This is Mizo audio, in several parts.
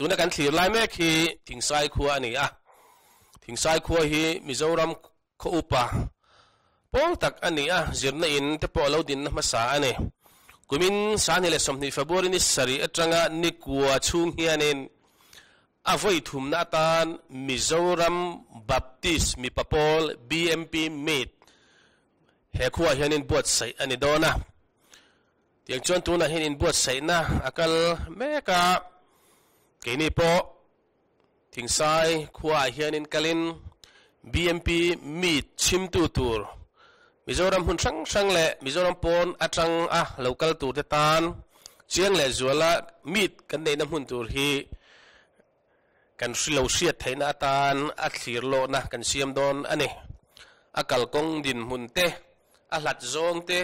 Tuna kan thlir lai mek hi Thingsai khua a ni a. Thingsai khua hi Mizoram khaw upa pawl tak a ni a, zirna in te pawh a lo dinna hmasa a ni. Kumin 2020 February ni sarih atanga ni kua chhung hianin a vawi thumna atan Mizoram Baptist mipa pawl, BMP Meet, he khuaah hianin buatsaih a ni dawn a. Tiang chuan tunah hian inbuatsaihna a kal mek a, keini pawh Thingsai khuaah hianin kalin BMP meet chhimtu tur Mizoram hmun hrang hrang leh Mizoram pawn atang a lo kal tur te tan chiang leh zuala meet kan neihna hmun tur hi kan hri lo hriat theihna atan a thlir lawhna kan siam dawn a ni. A kalkawng dinhmun te, a hlat zawng te,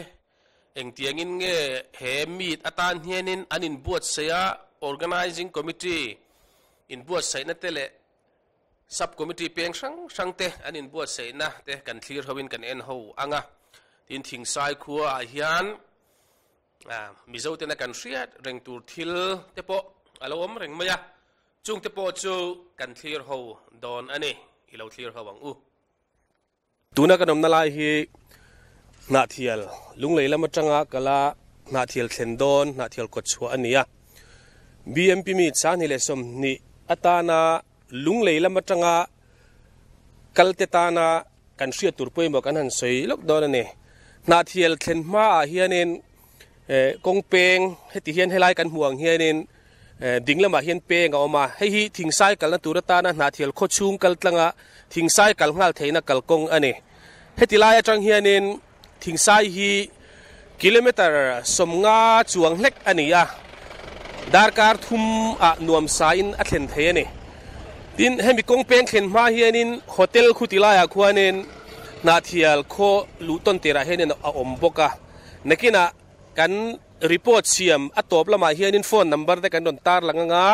Engtiangin nge he meet atan hianin an inbuatsaih a, Organising Committee inbuatsaihna te leh Sub Committee peng hrang hrang te an inbuatsaihna te kan thlir hoin kan en ho ang a. Tin, Thingsai khua ah hian Mizo tena kan hriat reng tur thil te pawh a lo awm reng mai a, chung te pawh chu kan thlir ho dawn a ni, i lo thlir ho ang u. Tuna kan awmna lai hi Hnahthial Lunglei lam atanga kala Hnahthial thlen dawn Hnahthial kawt chhuah a ni a. BMP mi 2020 atana Lunglei lam atanga kalte tana kan hriat tur pawimawh kan han sawi lawk dawn a ni. Hnahthial thlen hmaah hianin kawng peng heti hian helai kan hmuh ang hianin Ding lamah hian peng a awm a, hei hi thingsai kalna tur atana Hnahthial khaw chhung kal tlanga thingsai kal nghal theihna kalkawng a ni. Heti lai atang hianin thingsai hi kilometre 50 chuang hlek a ni a, darkar thum ah nuam sain a thlen thei a ni. Tin, hemi kawng peng thlen hma hianin hotel khuti laiah khuanin Hnahthial khaw luh tawn tirah hianin a awm bawk a, nakinah kan Report siam a tawp lamah hianin phone number te kan rawn tar lang anga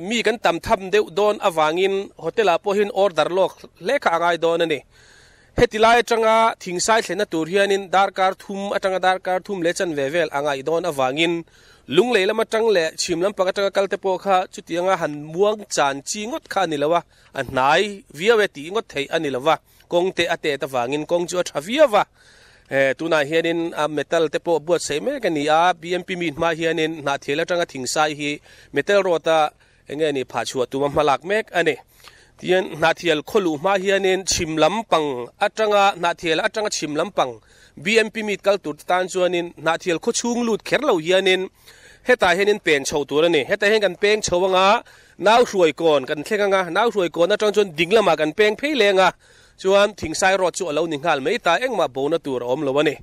mi kan tam tham deuh dawn avangin hotel ah pawh hian order lawk hle kha a ngai dawn a ni. Heti lai atanga thingsai thlenna tur hianin darkar thum atanga darkar thum leh chanve vel a ngaih dawn avangin Lunglei lam atang leh chhim lampang atanga kal te pawh kha chutianga han muang chan chi ngawt kha a ni lo a, a hnai viau e tih ngawt theih a ni lo va. Kawng te a tet avangin kawng chu a tha viau a, tunah hianin a metal te pawh buatsaih mek a ni a, BMP mi hma hianin hnahthial atanga thingsai hi metal road a enge ni phah chhuah tuma hma lak mek a ni. Tihian hnahthial khawluh hma hianin chhim lampang atanga hnahthial atanga chhim lampang BMP meet kal tur te tan chuanin hnahthial khaw chhung lut kher lo hianin hetah hianin pen chho tur a ni. Hetah hian kan peng chho anga Nau hruai kawn kan thleng anga, nau hruai kawn atang chuan ding lamah kan peng phei leng a, chuan thingsai road chu a lo ni nghal mai ta, engmah bona tur a awm lo a ni.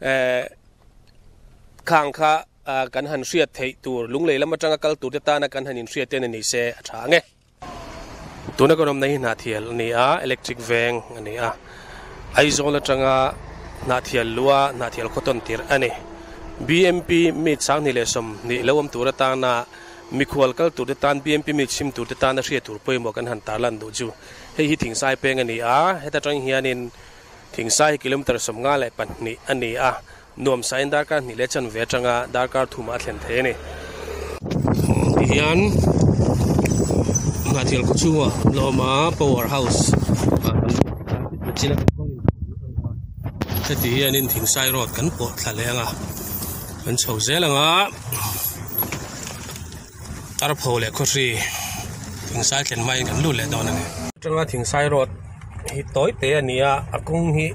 Eh, khang kha kan han hriat theih tur, lunglei lam atanga kal tur te tana kan han inhriat ten a ni se a tha ang e. Tuna kan awmna hi Hnahthial a ni a, electric veng a ni a, Aizawl atanga Hnahthial lua Hnahthial khaw tawn tirh a ni. BMP meet 2020 lo awm tur atana Mikhual kal turte tan BMP mi chhim turte tana hriat tur pawimawh kan han tarlan duh chu hei hi Thingsai peng a ni a, heta tang hianin Thingsai hi kilometre 52 a ni a, nuamsain darkar hnih leh chanve atanga darkar thumah a thlen thei a ni. Tihian Hnahthial khaw chhungah la awm a, power house ah kan heti hianin Thingsai road kan pawh thla leh ang a, kan chho zel ang a. Tarpho leh khawhri thingsai thlen hmain kan lut leh dawn a ni. Atanga thingsai road hi tawi te a ni a, a kawng hi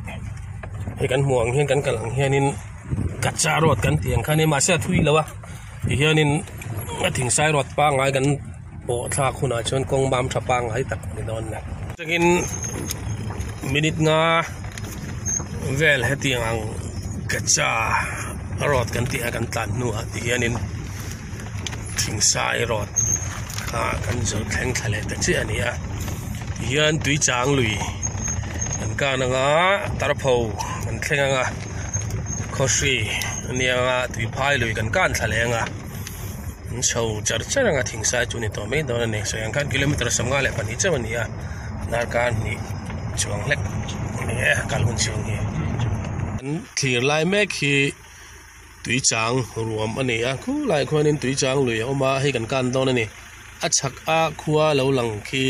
hei kan hmuh ang hian kan kal ang hianin kacha road kan tih ang kha a ni a mahse a thui lo a tihianin a thingsai road pangngai kan pawh thlak hunah chuan kawng mam tha pangngai tak a ni dawn a ni. Atangin minute nga vel hetiang ang kacha road kan tih a kan tlan hnuah tihianin Thingsai road ah kan zawrh thleng thla leh ta chiah a ni a tihian tui chang lui kan kan anga tarpho kan thleng anga khawhri a nia anga tui phai lui kan kan thla leh anga an chho char char anga thingsai chu a ni tawh mai dawn a ni sawi ang khan kilometer 52 chauh a ni a darkar hnih chuang hlek a ni e kal hun chhung hi an thlir lai mek hi. Tui chang ruam a ni a, khulai khuanin tui chang lui a awm a, hei kan kan dawn a ni. A chhak a khua lo lang khi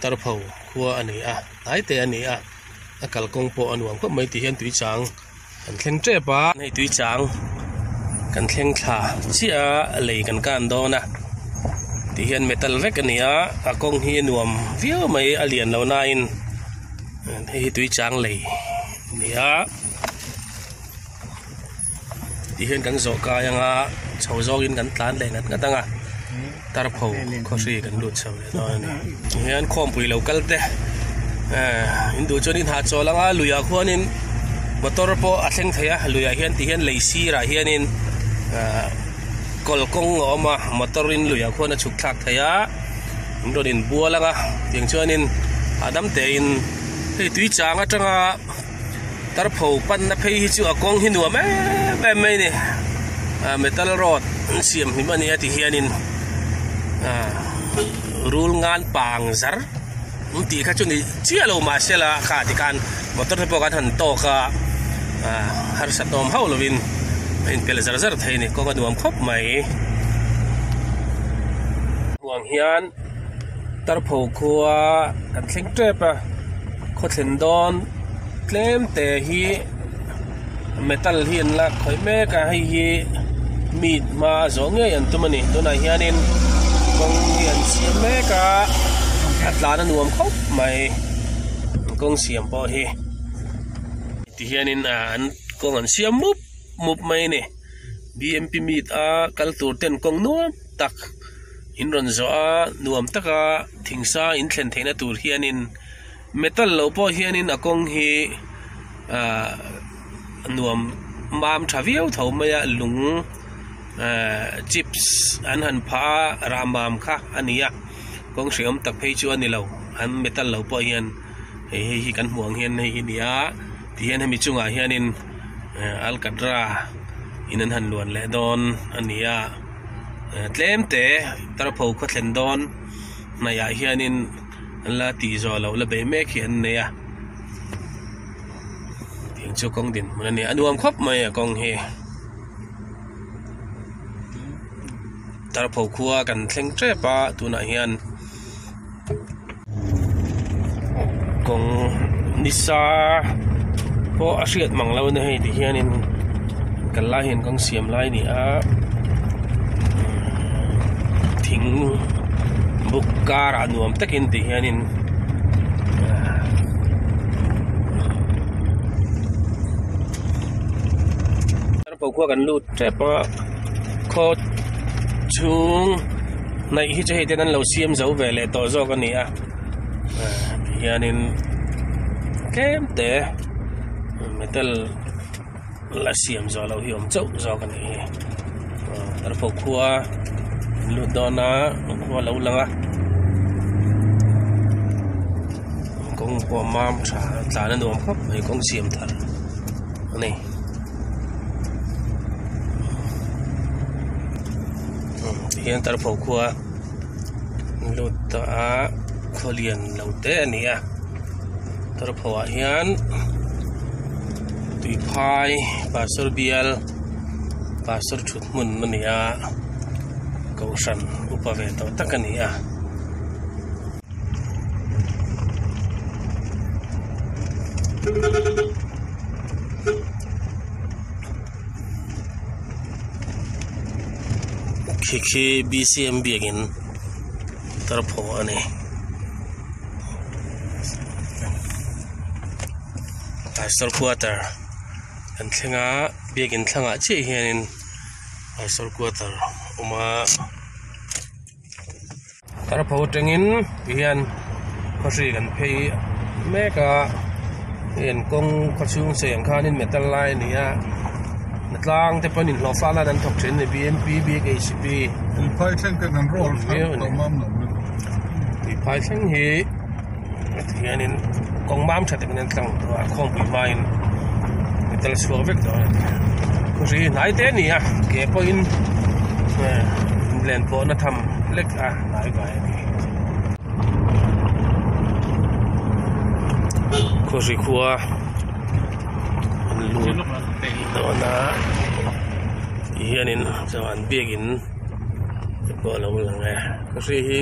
Tarpho khua a ni a hnai te a ni a a kalkawng pawh a nuam khawp mai tih hian tui chang kan thleng tep a. Hei tui chang kan thleng thla chiah a lei kan kan dawn a tih hian metal vek a ni a a kawng hi a nuam viau mai a lian lo nain hei hi tui chang lei a ni a tih hian kan zawh kai anga chho zawngin kan tlan leh ngat ngat ang a tarpho khawhri kan lut chho leh dawn a ni tihian khawmpui lo kal te ehh in duh chuan in hahchawl anga luiah khuanin motor pawh a thleng thei a luiah hian tihian lei sirah hianin ahh kawlkawng a awm a motor in luiah khuan a chhuk thlak thei a in rawn inbual anga tiang chuanin hahdam tein hei tui chang atanga. Tarpho panna phei hi chu a kawng hi nuam em em mai a ni ah metal road an siam hlim a ni a ti hianin ah rul ngan pang zar an tih kha chu ni chiah lo mahse la kha ti khan motor te pawh kan han tawk a ah harsat awm hauh lovin a inpelh zar zar thei a ni kawng a nuam khawp mai. Huang hian Tarpho khua kan thleng tep a khawthlen dawn tlem te hi metal hi an lak khawih mek a hei hi mi hma a zawh ngei an tum a ni tunah hianin kawng hi an siam mek a a tlan a nuam khawp mai kawng siam pawh hi tihianin an kawng an siam mup mup mai a ni B M P meet a kal tur ten kawng nuam tak. In rawn zawh a nuam taka thingsa in thlen theihna tur hianin metal lo pawh hianin a kawng hi ahh nuam mam tha viau tho mai a lung ehh chips an han phah a rah mam kha a ni a kawng hreawm tak phei chu a ni lo an metal lo pawh hian hei hei hi kan hmuh ang hian hei hi a ni a tihian hemi chungah hianin alkatra in an han luan leh dawn a ni a. Tlem te tarpho khaw thlen dawn hnaihah hianin an la tih zawh loh la bei mek hi an nei a tiang chu kawng dinhmun a ni a nuam khawp mai a kawng hi tarpho khua kan thleng tep a tunah hian kawng nisa pawh a hriat mang lo a ni hei ti hianin kal lai hian kawng siam lai a ni a thing buk karah nuam takin ti hianin Khua kan lut tep a khaw chhung hnaih hi chu hei ten an lo siam zo ve leh tawh zawk a ni a tihianin tlem te metal la siam zawh loh hi a awm chauh zawk a nih hi tarpho khua an lut dawn a khua a lo lang a kawng pawh a mam tha tlan a nuam khawp mai kawng siam thar a ni. Hian tarpho khua lut ta a khaw lian lo te a ni a tarpho ah hian tui phai pastor bial pastor thut hmun a ni a kohhran upa ve tawh tak a ni a. Khi khi B_C_M biakin tarpho a ni pastor quarter kan thleng a biakin thlangah chiah hianin pastor quarter a awm a. Tarpho atangin tihian khawhri kan phei mek a hei an kawng khaw chhung sei ang khanin metal lai a ni a hnatlang te pawhin inhlawhfa nan an thawk thin a ni B_M_P B_H_P Tuiphai thleng ten an roll Tuiphai thleng hi tihianin kawng mam tha takin an tlang tawh a khawmpui hmain metal chhuak vek tawh a ni khawhri hnai te a ni a ke pawhin len pawhna tham lek a hnai vai a ni khawhri khua an lut dawn a tihianin chuan biakin. Te pawh a lo lang e khawhri hi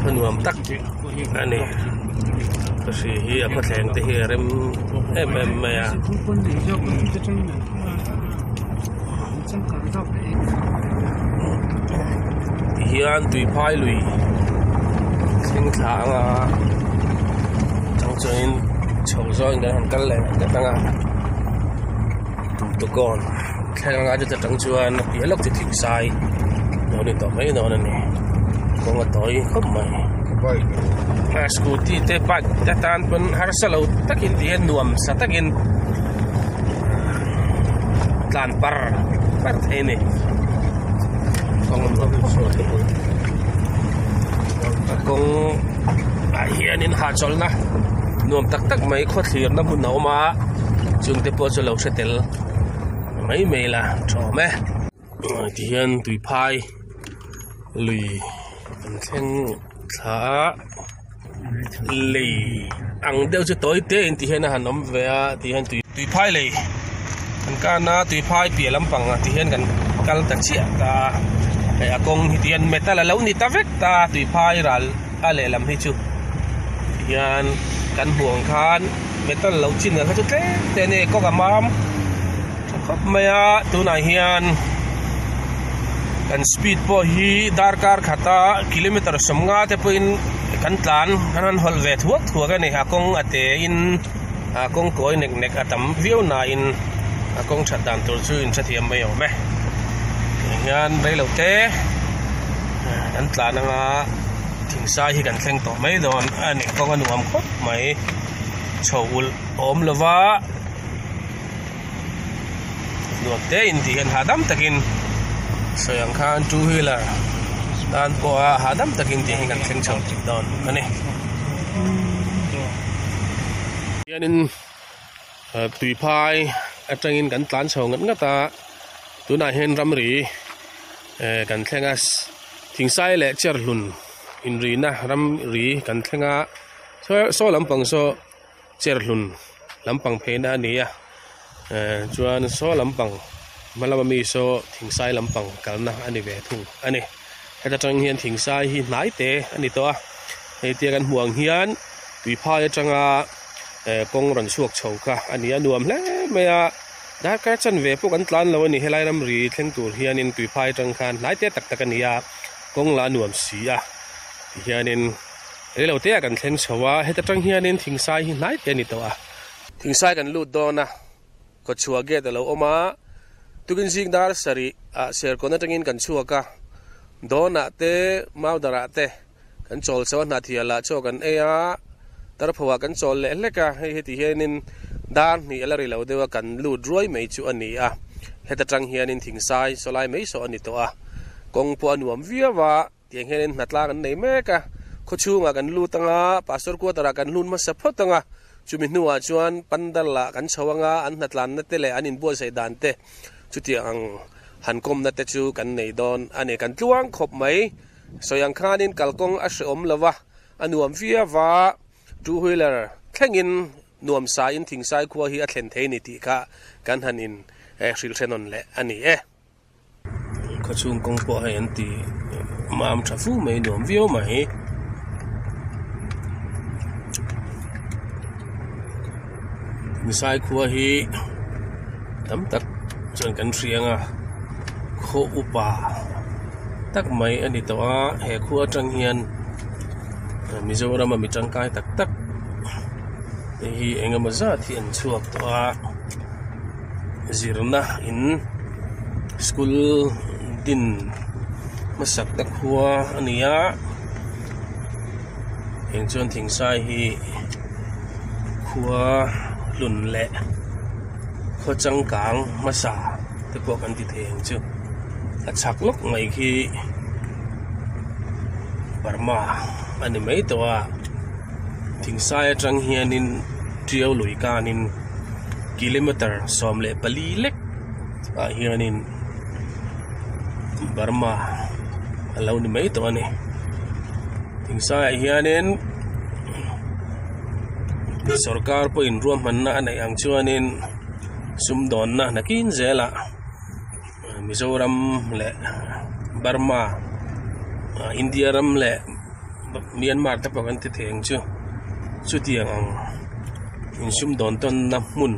khaw nuam tak a ni khawhri hi a khawthleng te hi a rem em em mai a. Tihian tui phai lui thleng thla anga chang chuanin chho zawngin kan han kal leh nghat ang a tumtukawn. Thleng anga chuta tang chuan a piah lawk chu thing sai lo ni tawh mai dawn a ni kawng a tawi khawp mai a scooty te bike te tan pawn harsa lo takin ti hian nuam sa takin tlan par par thei a ni kawng a nuam khawp mai a kawng ah hianin hahchawlhna nuam tak tak mai khawthlirna hmun a awm a chungte pawh chu lo hre tel. Mai mai la thawm e ti hian tui phai lui an thleng thla a lei ang deuh chu tawi te in ti hian a han awm ve a ti hian tui tui phai lei an kan a tui phai piah lampang ah ti hian kan kal ta chiah ta a hei a kawng hi ti hian metal a lo ni ta vek ta tui phai ral a lehlam hi chu ti hian kan hmuh ang khan. Metal lo chin ang kha chu tlem te a ni kawng a mam tha khawp mai a tunah hian kan speed pawh hi darkar khata kilometer sawmnga te pawhin kan tlan kan han hawlh ve thuak thuak a ni a kawng a te in a kawng kawi nek nek a tam viau nain a kawng that dan tur chu in hrethiam mai awm e tihian reilo te kan tlan anga thingsai hi kan thleng tawh mai dawn a ni kawng a nuam khawp mai. Chho ulh awm lova nuam te in tih hian hahdam takin sawi ang khan two wheeler tan pawha hahdam takin tih hi kan thleng chho thei dawn a ni. Hianin tui phai atangin kan tlan chho ngat ngat a tunah hian ramri kan thleng a thingsai leh cherhlun inrina ramri kan thleng a. Saw lampang saw cherhlun lampang pheina a ni a eh chuan saw lampang hma lama mi saw thingsai lampang kalna a ni ve thung a ni heta tang hian thingsai hi hnai te a ni tawh a hei tia kan hmuh ang hian tui phai atanga eh kawng rawn chhuak chho kha a ni a nuam hle mai a darkar chanve pawh kan tlan lo a ni helai ramri thleng tur hianin tui phai atang khan hnai te tak tak a ni a kawng lah a nuam si a tihianin. Rei lo te ah kan thleng chho a, heta tang hianin thingsai hi hnai te a ni tawh a. Thingsai kan lut dawn a, kawtchhuah gate a lo awm a, tukin zing dar sarih ah Serkawn atangin kan chhuak a, Dawnah te Maudarah te kan chawl chho a, Hnahthialah chaw kan ei a, Tarpho ah kan chawl leh hlek a, hei heti hianin dar hnih a la ri lo deuh a, kan lut ruai mai chu a ni a, heta tang hianin thingsai sawlai mai saw a ni tawh a, kawng pawh a nuam viau a. Tiang hianin hnatlang an nei mek a, khawchhungah kan lut ang a, Pastor quarter ah kan lut hmasa phawt ang a, chumi hnuah chuan pandal ah kan chho ang a, an hnatlanna te leh an inbuatsaih dan te chutiang ang han kawmna te chu kan nei dawn a ni. Kan tluang khawp mai, sawi ang khanin kalkawng a hrehawm lo va, a nuam viau va, two wheeler thlengin nuam sain Thingsai khua hi a thlen thei ni tih kha kan han in hrilh hrenawn leh a ni e. Khawchhung kawng pawh hei an ti mam tha fu mai nuam viau mai. Misai khua hi tam tak chuan kan hria ang a khaw upa tak mai a ni tawh a he khua atang hian Mizoram a mi tangkai tak tak te hi eng emaw zat hi an chhuak tawh a. Zirna in school din hmasak na khua a ni a eng chuan thingsai hi khua hlun leh khaw changkang hmasa te pawh kan ti thei ang chu a chhak lawk mai khi Burma a ni mai tawh a thingsai atang hianin tiau lui kanin. Kilometer 14 lek ah hianin Burma a lo ni mai tawh a ni thingsaiah hianin sorkar pawhin ruahmanna a neih ang chuanin sumdawnna nakin zelah. Mizoram leh Burma India ram leh Myanmar te pawh kan ti thei ang chu chutiang ang insumdawn tawnna hmun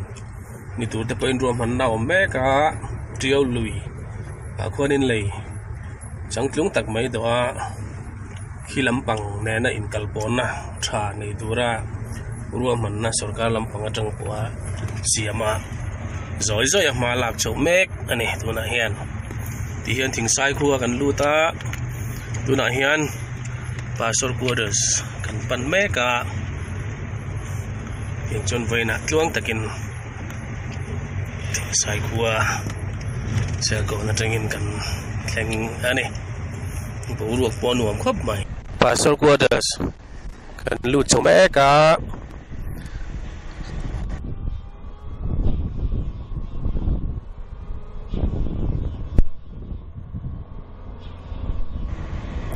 ni tur te pawhin ruahmanna a awm mek a tiau lui ah khuanin lei changtlung tak mai dawh a khi lampang nena inkalpawhna tha nei tura ruahmanna sorkar lampang atang pawha siam a zawi zawi a hma lak chhoh mek a ni tunah hian tihian thingsai khua kan lut a tunah hian pastor quarters kan pan mek a tiang chuan vawiinah tluang takin thingsai khua serkawn atangin kan thleng a ni. Boruak pawh a nuam khawp mai. Pastor quarters kan lut chho mek a.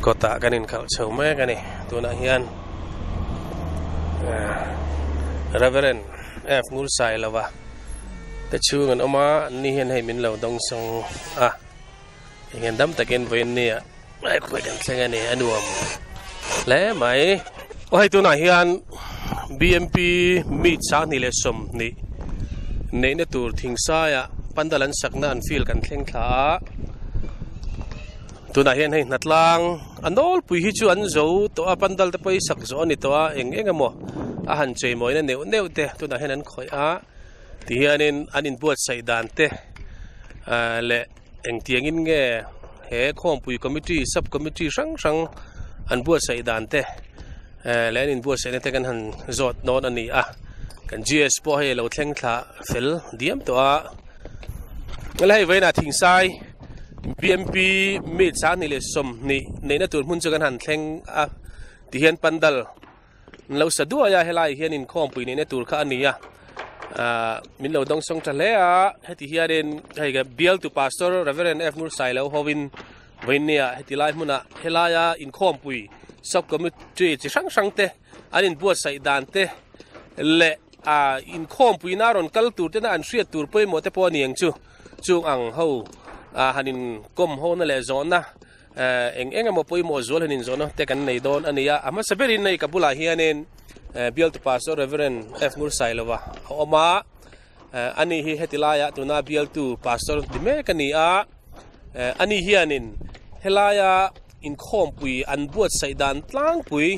Kawtah kan inkhalh chho mek a ni. Tunah hian Reverend F Ngursailova te chhung an awm a, anni hian hei min lo dawngsawng a. Engin dam takin vawiin nia Laikhuai kan thleng a ni a nuam hle mai. Aw hei tunah hian BMP meet 2020 neihna tur thingsaia pandal an sakna an field kan thleng thla a. Tunah hian hei hnatlang a nawlpui hi chu an zo tawh a pandal te pawh hi sak zawh a ni tawh a eng eng emaw a han cheimawina neuh neuh te tunah hian an khawih a tihianin an inbuatsaih dan te leh Engtiangin nge he khawmpui committee sub committee hrang hrang an buatsaih dan te leh an inbuatsaihna te kan han zawt dawn a ni a kan GS pawh hei a lo thleng thla fel diam tawh a hei vawiinah thingsai BMP meet 2020 neihna tur hmun chu kan han thleng a tihian pandal An lo sa duai a helai hian inkhawmpui neihna tur kha a ni a ahh min lo dawngsawng tha hle a heti hianin hei ka bialtu pastor Reverend F Ngursailo hovin vawiinnia heti lai hmunah helaia inkhawmpui sub committee chi hrang hrang te an inbuatsaih dan te leh ahh inkhawmpuina rawn kal tur tena an hriat tur pawimawh te pawh a ni ang chu chung ang ho ah han inkawm hona leh zawhna. Eng eng emaw pawimawh zual hian inzawhna te kan nei dawn a ni a, a hmasa berin hei ka bulah hianin bialtu pastor Reverend F Ngursailova a awm a, ani hi heti laiah tuna bialtu pastor ti mek a ni a, ani hianin helaia inkhawmpui an buatsaih dan tlangpui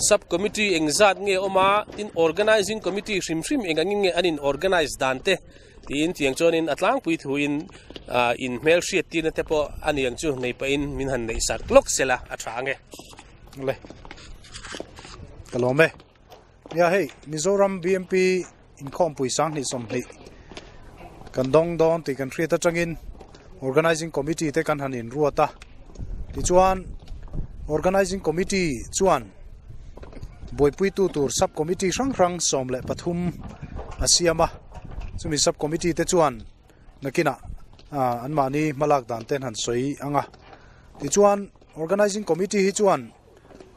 sub committee engzat nge awm a, tin organizing committee hrim hrim eng angin nge an in organize dan te Tiin tiang chuanin a tlangpui thuin in hmelhriat tirna te pawh a niang chu nei pahin min han neih sak lawk sela a tha ange. Le ka lawm e. Nia hei Mizoram BMP inkhawmpui 2020 kan dawng dawn tih kan hriat atangin Organizing Committee te kan han inruat a. Tichuan Organizing Committee chuan buaipuitu tur Sub Committee hrang hrang 13 a siam a. Chumi Sub Committee te chuan nakinah anmahni hmalak dan te an han sawi ang a. Tichuan Organizing Committee hi chuan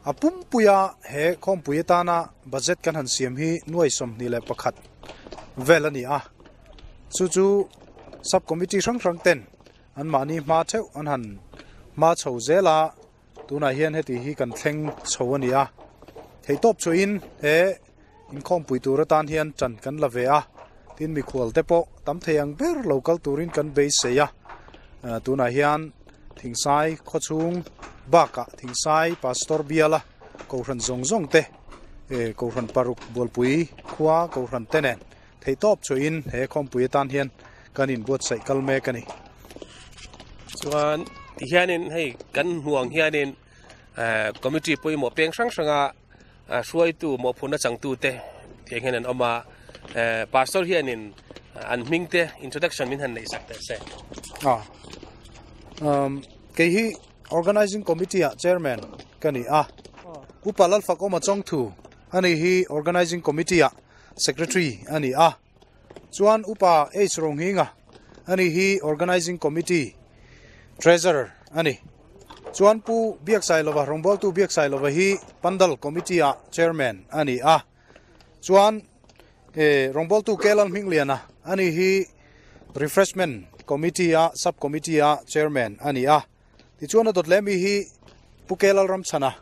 a pumpuia he khawmpui atana budget kan han siam hi nuai 21 vel a ni a. Chu chu Sub Committee hrang hrang ten anmahni hma theuh an han hma chho zel a. Tunah hian heti hi kan thleng chho a ni a, theihtawp chhuahin he inkhawmpui tur atan hian ṭan kan la ve a, tin mikhual te pawh tam thei ang ber lo kal turin kan beisei a, tunah hian Thingsai khawchhung bakah Thingsai Pastor biala Kohhran zawng zawng te, Kohhran paruk bualpui khua Kohhran te nen theihtawp chhuahin he khawmpui atan hian kan inbuatsaih kal mek a ni. Chuan tihianin hei kan hmuh ang hianin committee pawimawh peng hrang hranga hruaitu mawhphurhna changtute tiang hian an awm a, pastor hianin an hming te introduction min han neih sak teh se. Kei hi organizing committee ah chairman ka ni a, Upa Lalfakawma Chawngthu ani hi organizing committee ah secretary a ni a. Chuan Upa H Rohminga a ni hi Organizing Committee Treasurer a ni. Chuan Pu Biaksailova, rawngbawltu Biaksailova hi Pandal Committee ah Chairman a ni a. Chuan rawngbawltu K Lalhmingliana a ni hi Refreshment. Committee a Sub Committee a Chairman a ni a. Tichuan a dawt leh mi hi Pu K Lalramchhana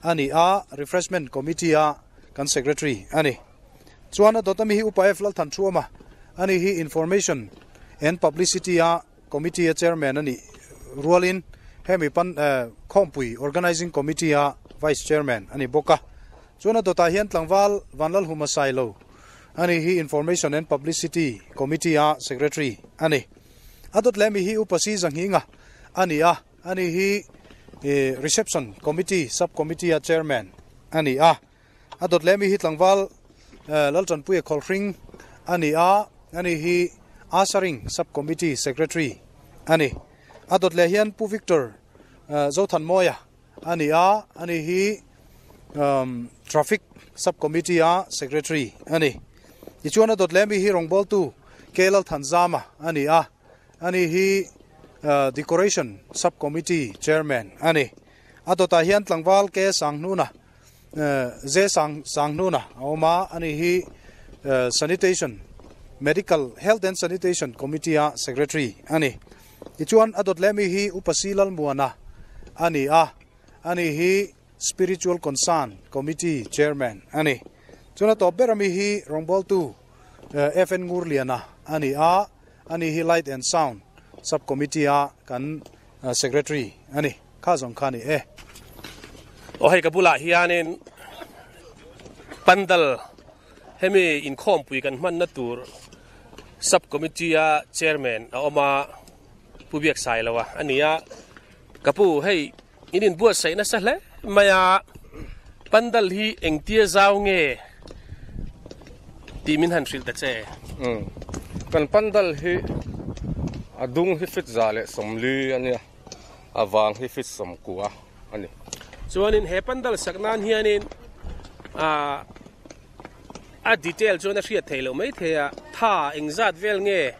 a ni a, Refreshment Committee a kan Secretary a ni. Chuan a dawt ami hi Upa F Lalthanthuama a ni hi Information and Publicity a Committee a Chairman a nih rualin hemi pan Khawmpui Organising Committee a Vice Chairman a ni bawk a. Chuan a dawtah hian tlangval Vanlalhuma Sailo a ni hi Information and Publicity Committee a Secretary a ni. A dawt leh mi hi Upa Si Zanghinga a ni a, a ni hi Reception Committee Sub Committee a Chairman a ni a. A dawt leh mi hi tlangval Laltanpuia Khawlhring a ni a, a ni hi Ushering Sub Committee Secretary a ni. A dawt leh hian Pu Victor Zothanmawia a ni a, a ni hi Traffic Sub Committee a Secretary a ni. Tichuan a dawt leh mi hi rawngbawltu K Lalthanzama a ni a, a ni hi Decoration Sub Committee Chairman a ni. A dawtah hian tlangval K Sanghnuna Ze Sang Sanghnuna a awm a, a ni hi Sanitation Medical Health and Sanitation Committee a Secretary a ni. Tichuan a dawt leh mi hi Upa Si Lalmuana a ni a, a ni hi Spiritual Concern Committee Chairman a ni. Chuan a tawp ber ami hi rawngbawltu FN Ngurliana a ni a, a ni hi Light and Sound Sub Committee a kan Secretary a ni. Kha zawng kha a ni e. Aw hei ka bulah hianin pandal hemi inkhawmpui kan hmanna tur sub committee a chairman a awm a Pu Biaksailo a a ni a ka pu hei in inbuatsaih nasa hle mai a pandal hi engtia zau nge tih min han hrilh ta che. Umm kan pandal hi a dung hi fit za leh 40 a nia a vang hi fit 90 a ni. Chuanin he pandal sak nan hianin ah a detail chuan a hriat theih loh mai thei a, tha engzat vel nge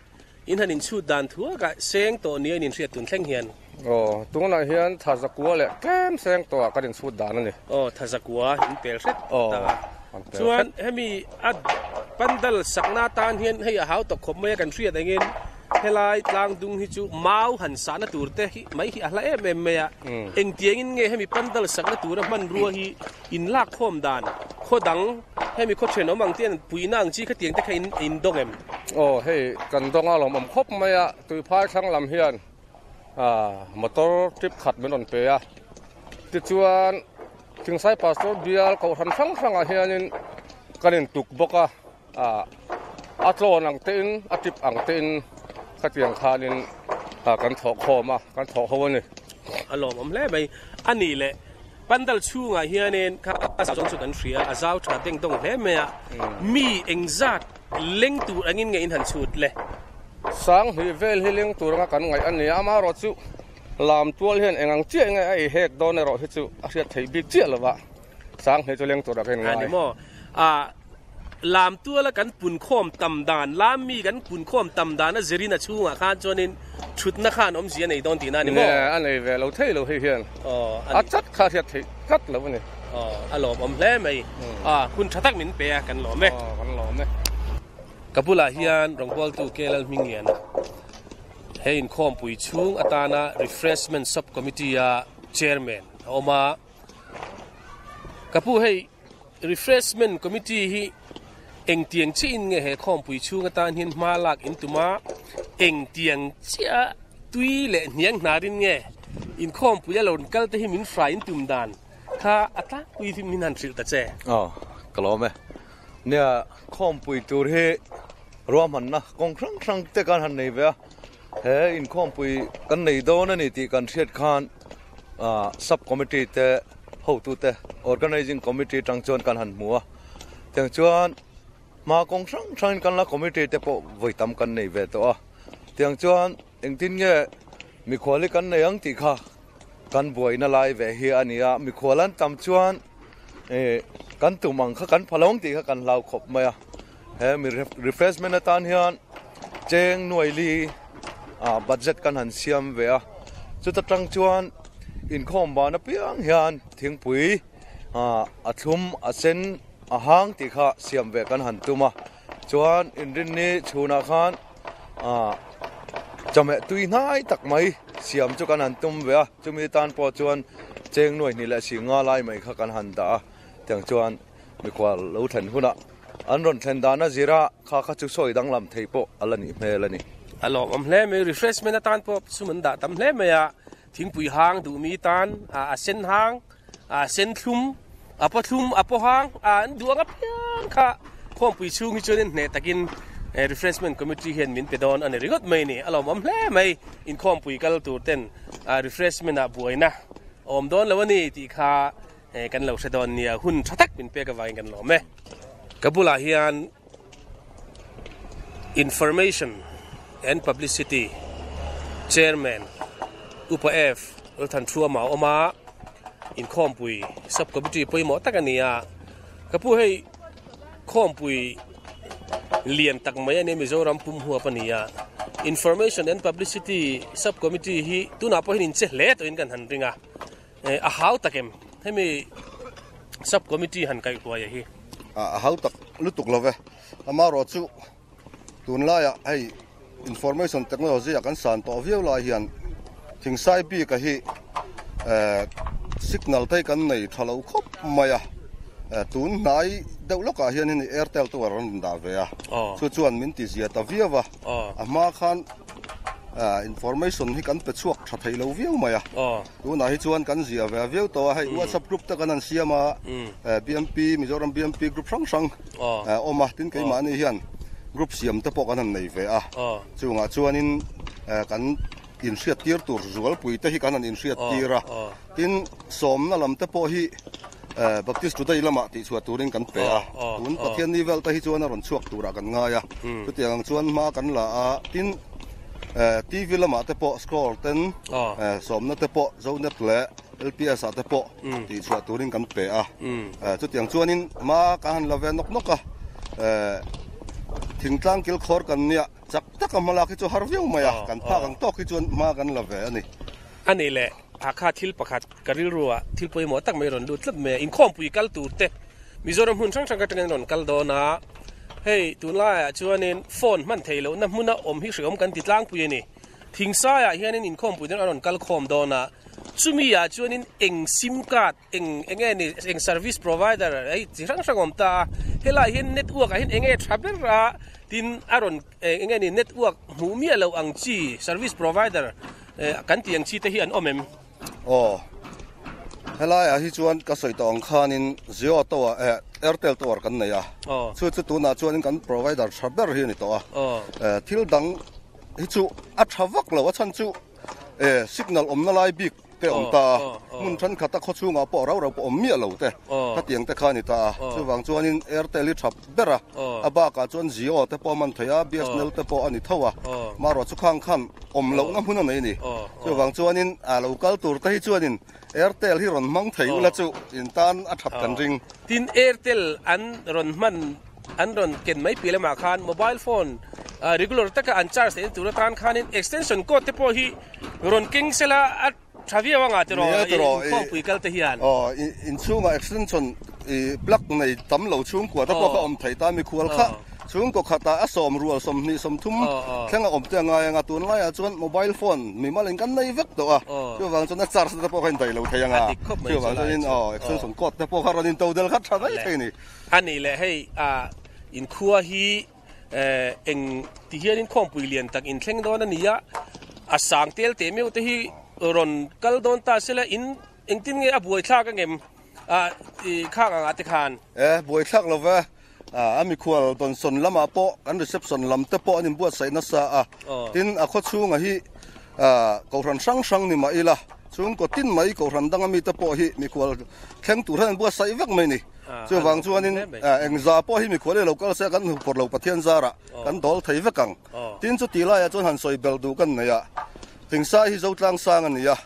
in han inchhut dan thuak a seng tawh nia in inhriat tun thleng hian. Aw, tunah hian tha zakua leh tlem seng tawh ah kan inchhut dan a ni. Aw, tha zakua in pel hret ta a. Chuan hemi a pandal sakna atan hian hei a hau tawk khawp mai a kan hriat angin helai tlang dung hi chu mau han sahna tur te hi mai hi a hla em em mai a. Engtiangin nge hemi pandal sakna tura hmanrua hi In lak khawm dan khaw dang hemi khaw thenawm ang te an puihna ang chi khatiang te kha in in dawng em? Aw hei kan dawng a lawmawm khawp mai a, tuiphai thlang lam hian motor trip khat min rawn pe a, tichuan Thingsai Pastor bial kohhran hrang hrangah hianin kan intuk bawk a, a tlawn ang tein a trip ang tein khatiang khanin kan thawh khawm a, kan thawh ho a ni. A lawmawm hle mai a nih leh. Pandal chhungah hianin kha a zau zawng chu kan hria, a zau tha deng dawng hle mai a, mi engzat leng tur angin nge in han chhut le? 2000 vel hi leng tur anga kan ngaih a ni a, amaherawh chu lam tual hian eng ang chiah nge a ei hek dawn erawh hi chu a hriat theih bik chiah lo va, 2000 chu leng tur ah ka inngai. A ni maw? Lam tuala kan punkhawm tam dan, lam mi kan punkhawm tam dan a zirin a chhungah khan chuanin thutna khan awmzia a nei dawn tihna a ni maw? Nge, a nei ve lo thei lo hei hian. A chat kha hriat theih tlat lo a ni. Aw, a lawmawm hle mai. Hun tha tak min pe a, kan lawm e. Aw, kan lawm e. Ka bulah hian rawngbawltu K Lalhmingliana he inkhawmpui chhung atana Refreshment Sub Committee-a Chairman a awm a. Ka pu hei. Refreshment Committee hi engtiang chiahin nge he khawmpui chhung atan hian hma lak in tum a, engtiang chiah tui leh hniang hnarin nge inkhawmpui a lo kal te hi min hrai in tum dan kha a tlangpui hi min han hrilh ta che. Aw, ka lawm e. Nia, khawmpui tur hi ruahmanna kawng hrang hrang te kan han nei ve a, he inkhawmpui kan nei dawn a ni tih kan hriat khan Sub Committee te hotute Organizing Committee tang chuan kan han hmu a, tiang chuan hma kawng hrang hrangin kan la committee te pawh vawi tam kan nei ve tawh a, tiang chuan engtin nge mikhual hi kan nei ang tih kha kan buaina lai ve hi a ni a, mikhual an tam chuan eh kan tum ang kha kan pha lo ang tih kha kan hlau khawp mai a, he mi refreshment atan hian cheng nuai li ah budget kan han siam ve a chuta tang chuan inkhawm ban apiang hian thingpui ah a thlum a sen a hang tih kha siam ve kan han tum a chuan inrinni chhunah khan ah. Chawhmeh tui hnai tak mai siam chu kan han tum ve a, chumi tan pawh chuan cheng nuai hnih leh si nga lai mai kha kan han dah a, tiang chuan mikhual lo thlen hunah an rawn thlen dan a zir a, kha kha chu sawi danglam thei pawh a la nih hmel a ni. A lawmawm hle mai, refreshment atan pawh sum an dah tam hle mai a, thingpui hang duhmi tan a sen hang, a sen thlum, a paw thlum, a paw hang, an duh ang apiang kha khawmpui chhung hi chuanin hneh takin refreshment committee hian min pe dawn a ni ringawt mai a ni. A lawmawm hle mai, inkhawmpui kal tur ten refreshment ah buaina a awm dawn lo a ni tih kha kan lo hre dawn nia, hun tha tak min pek avangin kan lawm e. Ka bulah hian Information and Publicity Chairman Upa F Lalthanthruama a awm a, inkhawmpui sub committee pawimawh tak a ni a, ka pu hei khawmpui lian tak mai a nia Mizoram pum huap a ni a, Information and Publicity sub committee hi tunah pawh hian inche hle tawhin kan han ring a. A hau tak em? Hemi sub committee han kaih huai a hi. A hau tak lutuk lo ve. Amaherawh chu tunlaiah hei information technology a kan san tawh viau lai hian thingsai bik a hi signal te hi kan nei tha lo khawp mai a. Tun hnai deuh lawkah hian hei Airtel tower an rawn dah ve a. Chu chuan min ti zia ta viau a. A hma khan information hi kan pe chhuak tha thei lo viau mai a. Tunah hi chuan kan zia ve viau tawh a, hei WhatsApp group te kan han siam a, BMP, Mizoram BMP group hrang hrang a awm a, tin keimahni hian group siam te pawh kan han nei ve a, chungah chuanin kan inhriattir tur zualpui te hi kan han inhriattir a, tin sawmna lam te pawh hi Baptist Today lamah tihchhuah turin kan pe a, tun Pathianni vel te hi chuan a rawn chhuak turah kan ngai a, chutiang ang chuan hma kan la a, tin TV lamah te pawh scroll ten sawmna te pawh Zonet leh LPS ah te pawh tihchhuah turin kan pe a, chutiang chuanin hma kan han la ve nawk nawk a, thingtlang kilkhawr kan nia chak taka hma lak hi chu har viau mai a, kan phak ang tawk hi chuan hma kan la ve a ni. A nih leh Hakha thil pakhat ka rilruah thil pawimawh tak mai rawn lut tlat mai a, inkhawmpui kal tur te Mizoram hmun hrang hrang atangin rawn kal dawn a, hei tunlaiah chuanin phone hman theih lohna hmuna awm hi hreawm kan ti tlangpui a ni. Thingsaiah hianin inkhawmpui dawn a rawn kal khawm dawn a, chumi ah chuanin eng sim card eng eng nge ni eng service provider hei chi hrang hrang a awm ta a, helaiah hian network ah hian eng nge tha ber a tin a rawn eng nge ni network hmuh miah loh ang chi service provider kan tih ang chi te hi an awm em? Aw, helaiah hi chuan ka sawi tawh ang khanin Jio tower eh Airtel tower kan nei a, chu chu tunah chuanin kan provider tha ber hi a ni tawh a, thil dang hi chu a tha vak lo a chhan chu eh signal awmna lai bik te awm ta a, hmun thenkhat a khawchhungah pawh rau rau pawh awm miah lo te khatiang te kha a ni ta a, chuvang chuanin Airtel hi tha ber a, a bakah chuan Jio te pawh a man thei a, BSNL te pawh a ni tho a, marawh chu khang khan awm lohna hmun a nei a ni. Chuvang chuanin a lo kal tur te hi chuanin Airtel hi rawn hmang thei ula chu in tan a that kan ring. Tin, Airtel an rawn hman an rawn ken mai piah lamah khan mobile phone regular taka an charge theihna tur atan khanin extension cord te pawh hi rawn keng sela a tha viau anga tiraw inkhawmpui kal te hian. Aw, inchhungah extension plug nei tam lo chhungkua te pawh kha awm thei ta mikhual kha chhungkaw khatah a sawm rual 20 30 thleng a awm te a ngai anga tunlaiah chuan mobile phone mimal in kan nei vek tawh a chuvang chuan a charge te pawh kha in daih lo thei anga chuvang chuanin aw extension cord te pawh kha rawn in to del kha tha mai thei a ni. A nih leh hei inkhua hi Eng ti hianin khawmpui lian tak inthleng dawn a ni a, a sang tel teh meuh te hi rawn kal dawn ta sela in engtin nge a buaithlak angem a khang angah te khan? E, buaithlak lo ve. A mikhual dawnsawn lamah pawh kan reception lam te pawh an inbuatsaih nasa a, tin a khawchhunga hi kohhran hrang hrang ni mah ila chhungkaw tin mai kohhran danga mite pawh hi mikhual thleng tur hian an buatsaih vek mai a ni. Chuvang chuanin eng za pawh hi mikhual i lo kal se kan hmu phawt lo Pathian zarah kan dawl thei vek ang. Tin chu tih laiah chuan han sawi bel duh kan nei a, Thingsai hi Zotlang sang a ni a,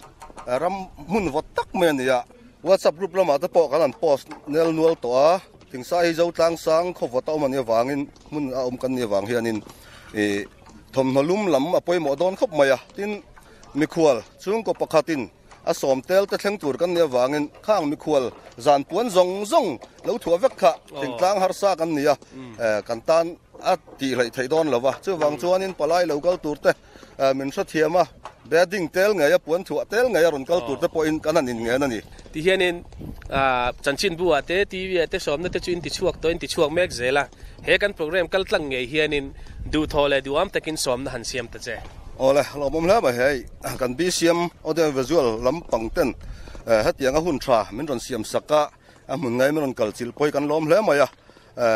ram hmun vawt tak mai a ni a. WhatsApp group lamah te pawh kan han post nel nual tawh a, Thingsai hi Zotlang sang khaw vawt a awm a nih avangin hmun a awm kan nih avang hianin ih thawmhnaw lum lam a pawimawh dawn khawp mai a. Tin mikhual chhungkaw pakhatin A sawm tel te thleng tur kan nih avangin khang mikhual zan puan zawng zawng lo thuah vek kha thingtlang harsa kan ni a, kan tan a tih hleih theih dawn lo va. Chuvang chuanin palai lo kal tur te Min hrethiam a, bedding tel ngei a, puan thuah tel ngei a rawn kal tur te pawhin kan han inngen a ni. Ti hianin chanchinbu ah te, TV ah te sawmna te chu in ti chhuak tawh, in ti chhuak mek zel a. He kan program kal tlang ngei hianin duhthawh leh duham takin sawmna han siam ta che. Awle, lawmawm hle mai hei. Kan BCM Audio and Visual lampang ten hetianga hun tha min rawn siam sak a, a hmun ngei min rawn kal chilh pawh hi kan lawm hle mai a.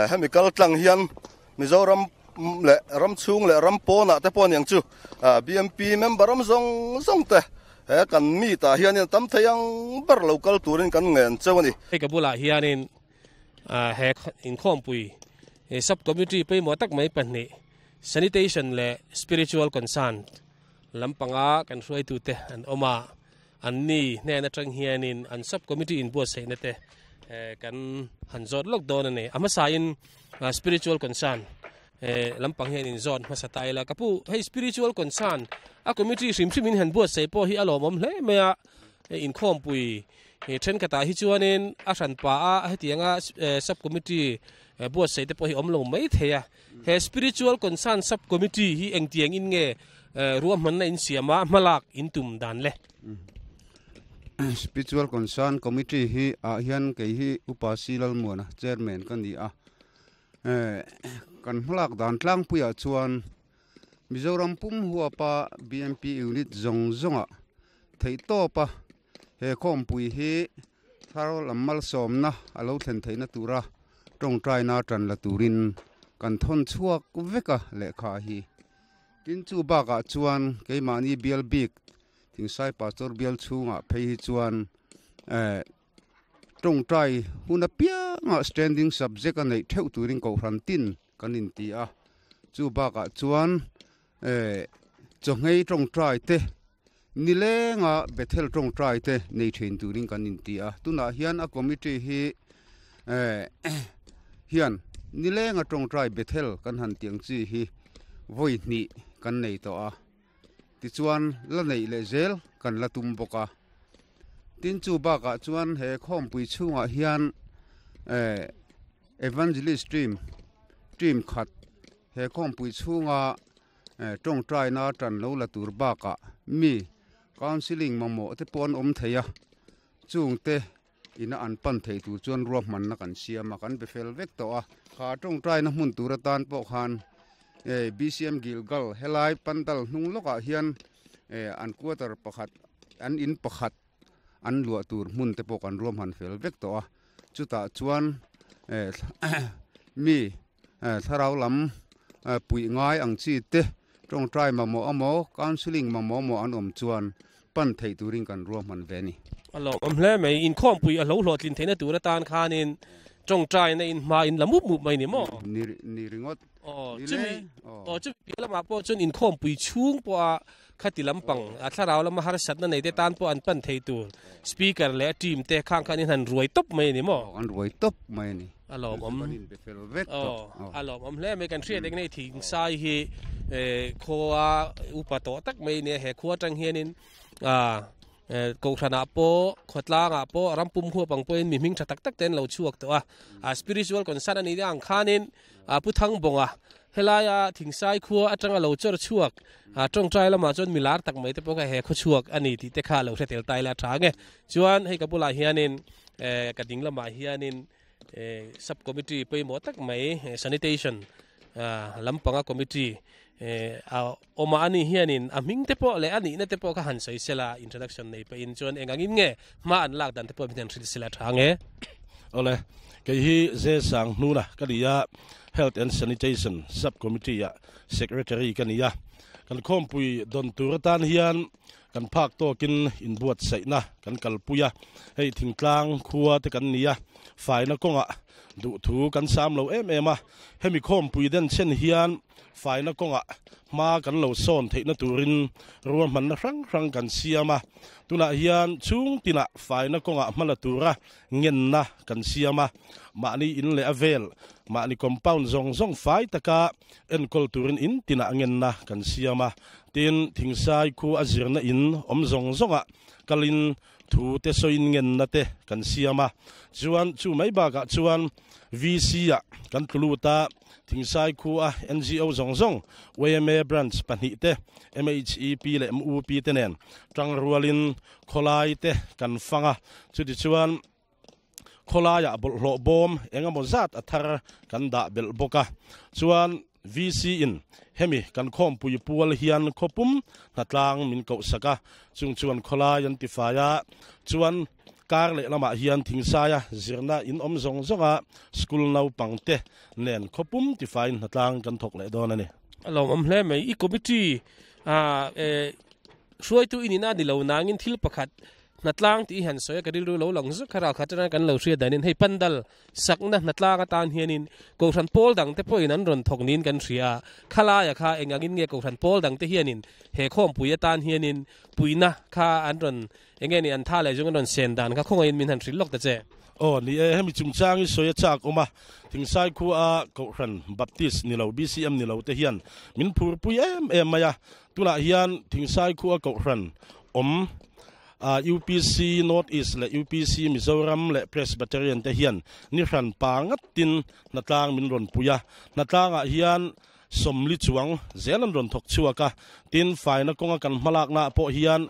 Hemi kal tlang hian Mizoram leh ram chhung leh ram pawnah te pawh aniang chu BMP member ram zawng zawng te he kan meet ah hianin a tam thei ang ber lo kal turin kan ngen cheu a ni. Hei ka bulah hianin he inkhawmpui sub committee pawimawh tak mai pahnih sanitation leh spiritual concern lampanga kan hruaitute an awm a, anni hnen atang hianin an sub committee inbuatsaihna te kan han zawt lawk dawn a ni. A hmasain spiritual concern lampang hian in zawt hmasa ta ila ka pu hei spiritual concern a committee hrim hrim in han buatsaih pawh hi a lawmawm hle mai a inkhawmpui thenkhatah hi chuanin a hranpa a hetianga sub committee buatsaih te pawh hi awm lo mai thei a he spiritual concern sub committee hi engtiang in nge ruahmanna in siam a hmalak in tum dan le. Spiritual Concern Committee hi ah hian kei hi Upa C Lalmuana Chairman ka ni a. Kan hmalak dan tlangpuiah chuan Mizoram pum huapa BMP unit zawng zawngah theihtawpa he khawmpui hi thar lam malsawmna a lo thlen theihna tura tawngtaina tan la turin kan thawn chhuak vek a lehkha hi. Tin chu bakah chuan keimahni bial bik Thingsai Pastor bial chhungah phei hi chuan eh tawngtai hun apiangah standing subject a neih theuh turin kohhran tin kan inti a, chu bakah chuan eh chawhngei tawngtai te nilenga Bethel tawngtai te nei thin turin kan inti a, tunah hian a committee hi eh hian nilenga tawngtai Bethel kan han tih ang chi hi vawi hnih kan nei tawh a. Tichuan la neih leh zel kan la tum bawk a. Tin chu bakah chuan he khawmpui chhungah hian eh evangelist team team khat he khawmpui chhunga eh tawngtaina tan lo la tur bakah mi counselling mamawh te pawh an awm thei a chungte ina an pan thei tur chuan ruahmanna kan siam a, kan be fel vek tawh a. Kha tawngtaina hmun tur atan pawh khan eh BCM Gilgal helai pandal hnung lawkah hian eh an quarter pakhat an in pakhat an luah tur hmun te pawh kan ruahman fel vek tawh a. Chutah chuan eh mi eh thlarau lam eh puih ngai ang chi te tawngtai mamawh emaw counselling mamawh emaw an awm chuan pan theih turin kan ruahman ve a ni. A lawmawm hle mai. Inkhawmpui a hlo hlawhtlin theihna tur atan khanin tawngtaina in hma in la mup mup mai ni maw? Ni ni ringawt. Aw chumi aw chumi piah lamah pawh chuan inkhawmpui chhung pawha khati lampang a thlarau lama harsatna nei te tan pawh an pan thei tur speaker leh a team te khang khan in han ruai tawp mai a ni maw? Aw an ruai tawp mai a ni. A lawmawm. Aw, a lawmawm hle mai. Kan hriat eng nei Thingsai hi khua upa tawh tak mai nia he khua atang hianin Kohhranah pawh khawtlangah pawh ram pum huap ang pawhin mi hming tha tak tak te an lo chhuak tawh a. A spiritual concern a nih ang khanin Pu Thangbawnga helaia Thingsai khua atanga lo chawr chhuak tawngtai lamah chuan mi lar tak mai te pawh kha he khaw chhuak a ni tih te kha lo hre tel ta ila a tha ang e. Chuan hei ka bulah hianin ka ding lamah hianin Sub committee pawimawh tak mai sanitation lampanga committee a awm a ani hianin a hming te pawh leh a nihna te pawh kha han sawi sela introduction nei pahin chuan eng angin nge hma an lak dan te pawh min han hrilh sela tha nge. Awle, kei hi Ze Sang Hnuna ka ni a, Health and Sanitation Sub Committee ah Secretary ka ni a. Kan khawmpui dawn tur atan hian Kan phak tawkin inbuatsaihna kan kalpui a, hei thingtlang khua te kan ni a, faina kawngah duhthu kan sam lo em em a, hemi khawmpui den chen hian faina kawngah hma kan lo sawn theihna turin ruahmanna hrang hrang kan siam a, tunah hian chhung tinah faina kawngah hma la tura ngenna kan siam a, mahni in leh a vel, mahni compound zawng zawng fai taka enkawl turin in tinah ngenna kan siam a, tin Thingsai khu a zirna in awm zawng zawngah kalin Thu te sawiin ngenna te kan siam a, chuan chu mai bakah chuan VC ah kan tlu lut a, Thingsai khua NGO zawng zawng, yma branch pahnih te, MHEP leh MUP te nen tangrualin khawlai te kan fang a, chutichuan khawlaiah bawlhhlawh bawm eng emaw zat a thar kan dah belh bawk a, chuan VC in hemi kan khawmpui pual hian khawpum hnatlang min kohsak a, chung chuan khawlai an tifai a, chuan kar leh lamah hian Thingsaia zirna in awm zawng zawnga school naupang te nen khawpum tifaiin hnatlang kan thawk leh dawn a ni. A lawmawm hle mai. I committee ah hruaitu i nihna a ni lo nangin thil pakhat Hnatlang tih hi han sawi a, ka rilru lo lang zuk kha ralkhat atanga kan lo hriat danin hei pandal sakna hnatlang atan hianin Kohhran pawl dangte pawhin an rawn thawk niin kan hria a, khalaia kha eng angin nge Kohhran pawl dangte hianin he khawmpui atan hianin puihna kha an rawn eng nge ni an tha leh zawng an rawn sen dan kha khawngaihin min han hrilh lawk ta che. Aw ni e, hemi chungchang hi sawi a chak awm a, Thingsai khua Kohhran Baptist ni lo BCM ni lo te hian min phurpui em em mai a, tunah hian Thingsai khua Kohhran awm UPC North East leh UPC Mizoram leh Presbyterian te hian ni hran pa ngatin hnatlang min rawn pui a, hnatlangah hian sawmli chuang zel an rawn thawk chhuak a, tin faina kawnga kan hmalaknaah pawh hian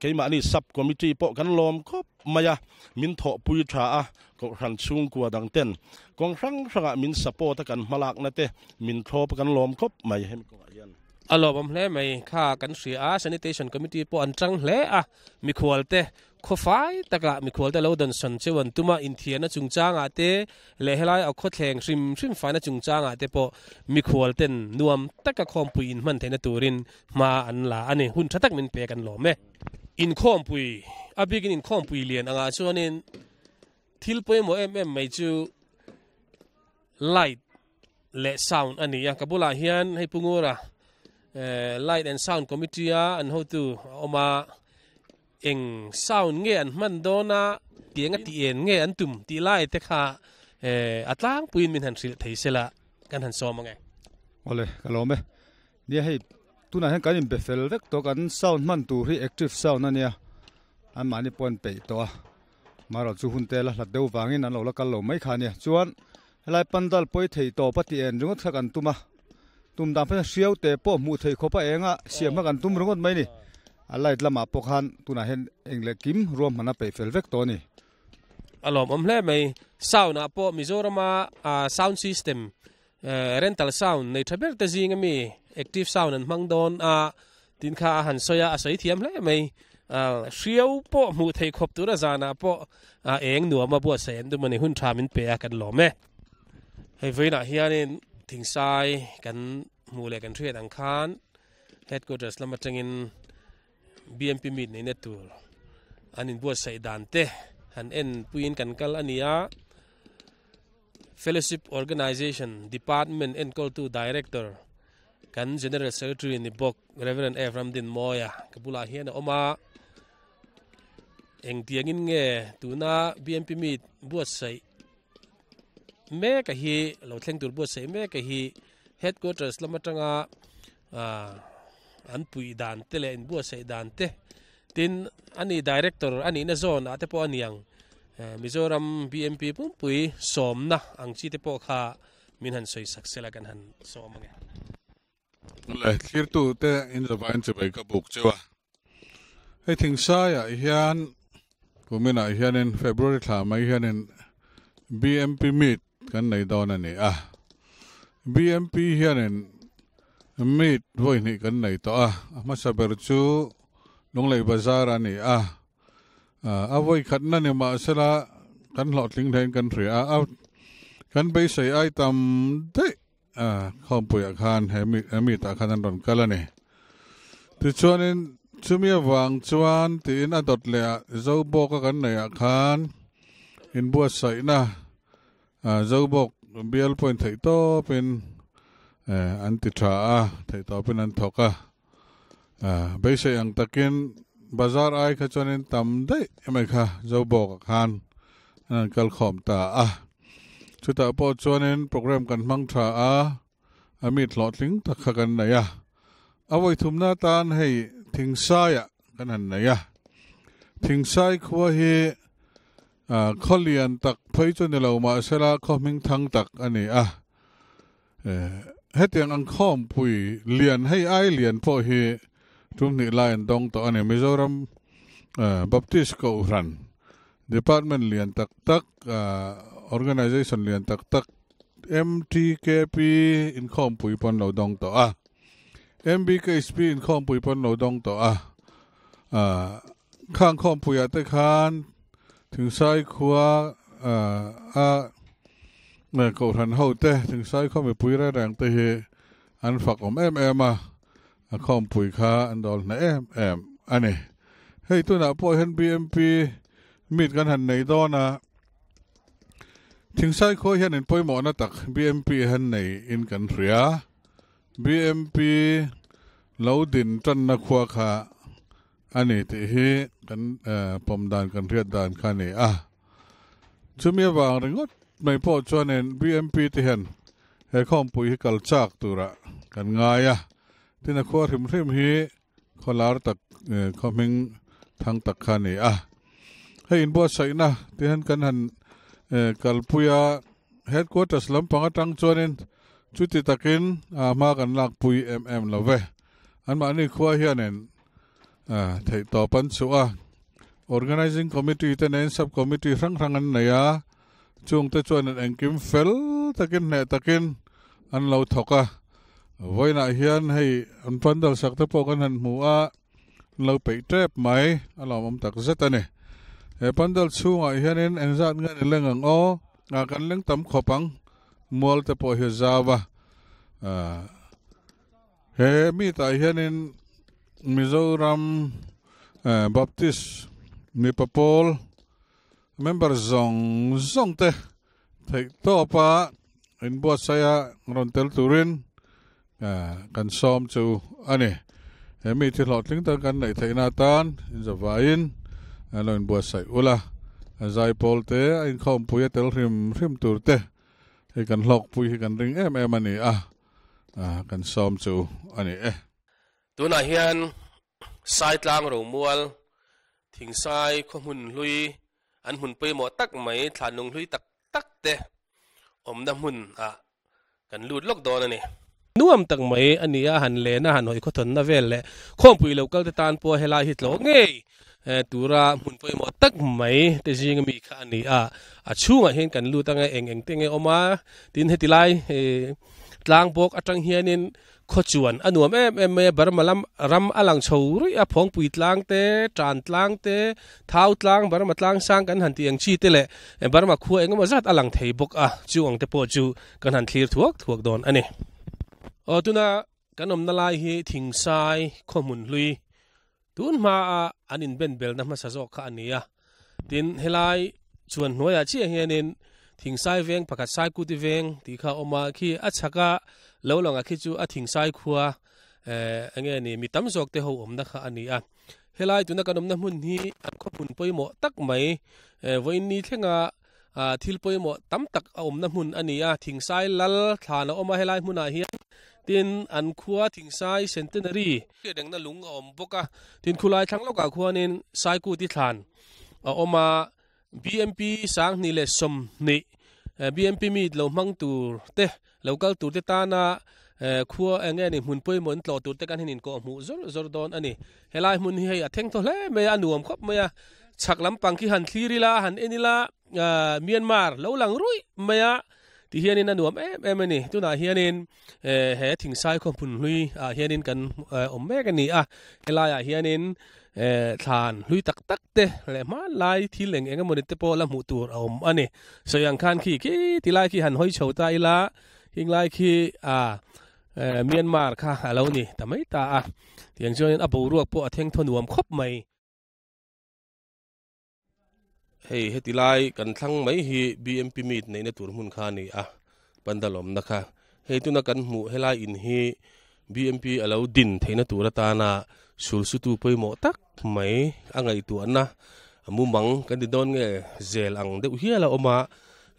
keimahni Sub Committee pawh kan lawm khawp mai a, min thawhpui tha a, Kohhran chhungkua dang ten kawng hrang hrangah min support a kan hmalakna te min thlawp a kan lawm khawp mai hemi kawngah hian. A lawmawm hle mai kha kan hria a, Sanitation Committee pawh an tang hle a, mikhual te khawfai takah mikhual te lo dawnsawn cheu an tum a, inthiarna chungchangah te leh helai a khawthleng hrim hrim faina chungchangah te pawh mikhual ten nuam taka khawmpui inhman theihna turin hma an la a ni. Hun tha tak min pek an lawm e. Inkhawmpui, a bikin inkhawmpui lian angah chuanin Thil pawimawh em em mai chu light leh sound a ni a, ka bulah hian hei Pu Ngura light and sound committee a an hotu a awm a, eng sound nge an hman dawn a, tiang a tih en nge an tum tih lai te kha a tlangpuiin min han hrilh thei sela kan han sawm ang e. Awle, ka lawm e. Nia hei tunah hian kan inbe fel vek tawh kan sound hman tur hi active sound a nia, anmahni pawh an peih tawh a. Marawh chu hun te la hlat deuh vangin an lo la kal lo mai kha a nia. Chuan helai pandal pawi thei tawp a tih en ringawt kha kan tum a, tum dan pawh hian hriau te pawh hmuh theih khawp a eng a siam kha kan tum ringawt mai a ni. A light lamah pawh khan tunah hian eng leh kim ruahman a peih fel vek tawh a ni. A lawmawm hle mai. Sound ah pawh Mizorama sound system rental sound nei tha ber te zing ami active sound an hmang dawn a tin kha a han sawi a a sawi thiam hle mai hriau pawh hmuh theih khawp tura zanah pawh eng nuam a buatsaih an tum a ni hun tha min pe a kan lawm e hei vawiinah hianin thingsai kan hmuh leh kan hriat ang khan headquarters lam atangin BMP meet neihna tur an inbuatsaih dan te han en puiin kan kal a ni a. Fellowship Organization Department enkawltu Director kan General Secretary ni bawk Rev. F. Ramdinmawia ka bulah hian a awm a, engtiangin nge tuna BMP meet buatsaih mek a hi lo thleng tur buatsaih mek a hi Headquarters lam atanga an puih dan te leh inbuatsaih dan te Tin, ani Director a nihna zawn ah te pawh a niang Mizoram BMP pumpui sawmna ang chi te pawh kha min han sawi sak sela kan han sawm ange. Le thlirtu te in zavain chibai ka buk cheu a. Hei Thingsai ah hian kumin ah hianin February thla mai hianin BMP meet kan nei dawn a ni a. BMP hianin Meet vawi hnih kan nei tawh a, a hmasa ber chu Lunglei Bazar a ni a, a vawi khatna ni mahsela kan hlawhtling hlein kan hria a, kan beisei ai tam daih khawmpuiah khan he meet ah khan an rawn kal a ni. Tichuanin chumi avang chuan tiin a dawt leh ah Zobawka kan neih ah khan inbuatsaihna Zobawk bial pawhin theihtawpin an ti tha a, theihtawpin an thawk a. Beisei ang takin bazar ai kha chuanin tam daih mai kha Zobawkah khan an han kal khawm ta a. Chutah pawh chuanin program kan hmang tha a, a meet hlawhtling tak kha kan nei a. A vawithumna atan hei Thingsaiah kan han nei a. Thingsai khua hi khaw lian tak phei chu ni lo mahsela khaw hming thang tak a ni a. Hetiang ang khawmpui lian hei ai lian pawh hi tum hnih lai an dawng tawh a ni. Mizoram Baptist Kohhran Department lian tak tak, Organization lian tak tak MTKP inkhawmpui pawh an lo dawng tawh a. MBKSP inkhawmpui pawh an lo dawng tawh a. Khang khawmpuiah te khan Thingsai khua a Kohhran ho te, Thingsai khua mipui reng reng te hi an fak awm em em a, a khawmpui kha an dawl hneh em em a ni. Hei tunah pawh hian BMP meet kan han nei dawn a, Thingsai khua hian in pawimawhna tak BMP han nei in kan hria. BMP lo din tanna khua kha a ni tih hi kan pawm dan kan hriat dan kha a ni a. Chumi avang ringawt mai pawh chuanin BMP te hian he khawmpui hi kal chak turah kan ngai a. Tin a khua hrim hrim hi khaw lar tak khaw hming thang tak kha a ni a. Hei inbuatsaihna ti hian kan han kalpui a, headquarters lampang atang chuanin chuti takin hma kan lakpui em em lo ve. Anmahni khua hianin theihtawp an chhuah a, Organizing Committee te nen Sub Committee hrang hrang an nei a, chungte chuan an engkim fel takin hneh takin an lo thawk a. Vawiinah hian hei an pandal sak te pawh kan han hmu a, an lo peih tep mai, a lawmawm tak zet a ni. He pandal chhungah hianin engzat nge ni leng ang aw? Kan leng tam khawp ang, mual te pawh hi a zau a. He meet-ah hianin Mizoram Baptist mipa pawl member zawng zawng te theih tawpa inbuatsaia rawn tel turin kan sawm chu a ni. He meet hi hlawhtling tak kan neih theihna atan inzavaiin an lo inbuatsaih ula, zaipawl te a inkhawmpui a tel hrim hrim tur te hei kan hlawkpui hi kan ring em em a ni a. Kan sawm chu a ni e. Tunah hian Saitlang Romual, Thingsai khaw hmun hlui, an hmun pawimawh tak mai thlanlung hlui tak tak te awmna hmun ah kan lut lawk dawn a ni. Nuam tak mai a ni a, han len a, han hawi khawthawnna vel leh khawmpui lo kal te tan pawh helai hi tlawh ngei tura hmun pawimawh tak mai te zinga mi kha a ni a, a chhungah hian kan lut anga eng eng te nge awm a, tin heti lai tlang bawk atang hianin khaw chuan a nuam em em mai a, Burma lam ram a lang chho ruih a, Phawngpui tlang te, Tan tlang te, Thau tlang, Burma tlang sang kan han tih ang chi te leh Burma khua eng emaw zat a lang thei bawk a, chu ang te pawh chu kan han thlir thuak thuak dawn a ni. Aw tuna kan awmna lai hi Thingsai khaw hmun hlui Tun hmaa an inben belna hmasa zawk kha a ni a, tin helai chuan hnuaiah chiah hianin Thingsai veng pakhat Saikuti veng tih kha a awm a, khi a chhaka lo langah khi chu a Thingsai khua eh enge ni mi tam zawk te ho awmna kha a ni a. Helai tuna kan awmna hmun hi an khaw hmun pawimawh tak mai eh vawiin ni thlenga ah thil pawimawh tam tak a awmna hmun a ni a, Thingsai lal thlan a awm a helai hmunah hian tin an khua Thingsai Centenary Hriat rengna lung a awm bawk a, tin khulai thlang lawkah khuanin Saikuti thlan a awm a, BMP 2020 BMP meet lo hmang tur te lo kal tur te tana khua eng nge ni hmun pawimawh an tlawh tur te kan hian inkawh hmuh zawr zawr dawn a ni. Helai hmun hi hei a theng thaw hle mai a, a nuam khawp mai a, chhak lampang khi han thlir ila han en ila Myanmar lo lang ruih mai a ti hianin a nuam em em a ni. Tunah hianin he Thingsai khaw hmun hlui ah hianin kan awm mek a ni a, helaiah hianin thlan hlui tak tak te leh hmanlai thil eng eng emawni te pawh la hmuh tur a awm a ni. Sawi ang khan khi khi ti lai khi han hawi chho ta ila hing lai khi ah Myanmar kha a lo ni ta mai ta a, tiang chuanin a boruak pawh a theng thaw nuam khawp mai. Hei heti lai kan thlang mai hi BMP meet neihna tur hmun kha a ni a, pandal awmna kha. Hei tuna kan hmuh helai in hi BMP a lo din theihna tur atana sulsutu pawimawh tak mai a ngaihtuahna mumang kan ti dawn nge zel ang deuh hial a awm a,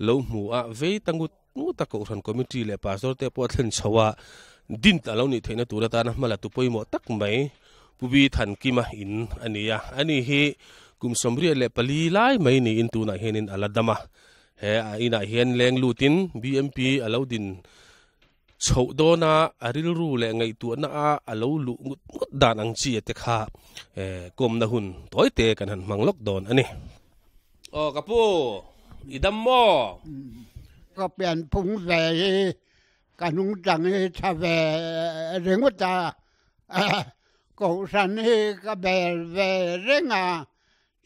lo hmu a vei ta ngut ngut a Kohhran Committee leh Pastor te pawh a thlen chho a, din a lo nih theihna tur atana hma la tu pawimawh tak mai Pu Bi Thankima in a ni a, ani hi Kum 84 lai mai niin tunah hianin a la dam a. He a inah hian leng lutin BMP a lo din chhoh dawna a rilru leh ngaihtuahna a a lo luh ngut ngut dan ang chi te kha kawmna hun tawi te kan han hmang lawk dawn a ni. Aw ka pu, i dam maw? Ka pianphung ve hi ka nungchang hi tha ve ringawt a, Kohhran hi ka bel ve reng a,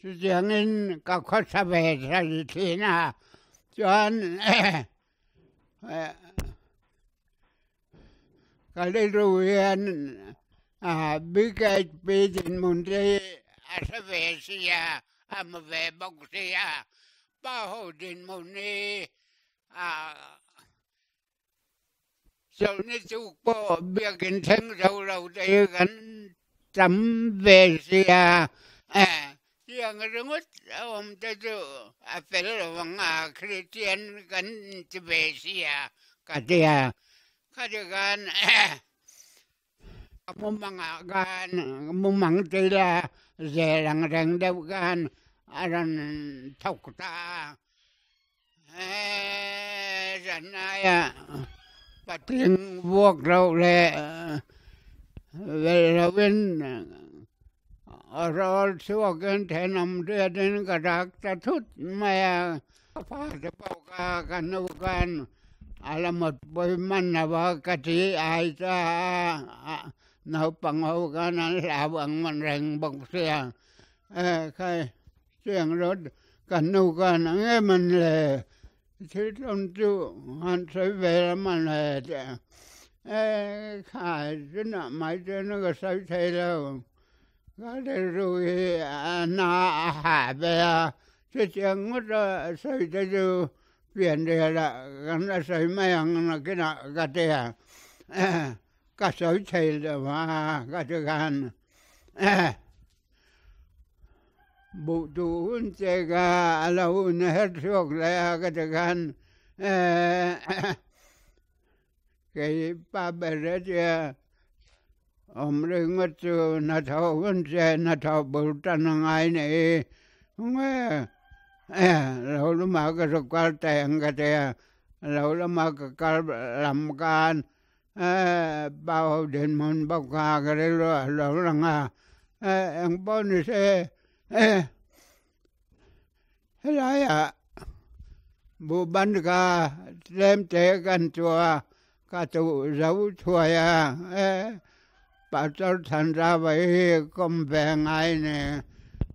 chutiangin ka khawsa ve thei thin a, chuan ka rilru hian BKHP dinhmun te hi a hre ve sia, a hmu ve bawk sia, pa ho dinhmun hi Chawlhni chuk pawh biakin thleng zo lo te hi kan tam ve sia. Tiang ringawt a awm te chu a fel lo ang a, Kristian kan ti ve sia ka ti a. Khati khan ka mumangah khan mumang tila zel ang reng deuh khan a rawn thawk ta a. Zanaia patling vuak loh leh velh loin a rawl chhuakin thenawm hriatin ka rak ta thut mai a. Ka fate pawh kha ka hnu khan a la mutpui hman lo a, ka ti ai ta a, naupang ho khan an hlau ang man reng bawk sia. Khai. Chiang rawt kan nu khan ang em an le thil tawn chu han sawi ve lam an le teh e khai chunah mai chuan ka sawi thei lo ka rilru hi a na a hah ve a chutiang ngawt a sawi te chu pian rialah kan la sawi mai ang nakinah ka ti a ka sawi thei lo a ka ti khan. Buh duh hun che kha a lo hun her chhuak leh a ka ti khan kei pa ber a tia awm ringawt chu hnathawh hun che hnathawh bul tan a ngai nei lo lamah ka zuk kal teh ang ka tia lo lamah ka kal lam khan Pau dinhmun bawk kha ka rilru a lo lang a, eng pawh ni se helaiah buhban kha tlem te kan chua ka tuh zo thuai a, Pastor Thanrava hi kawm ve ngai ni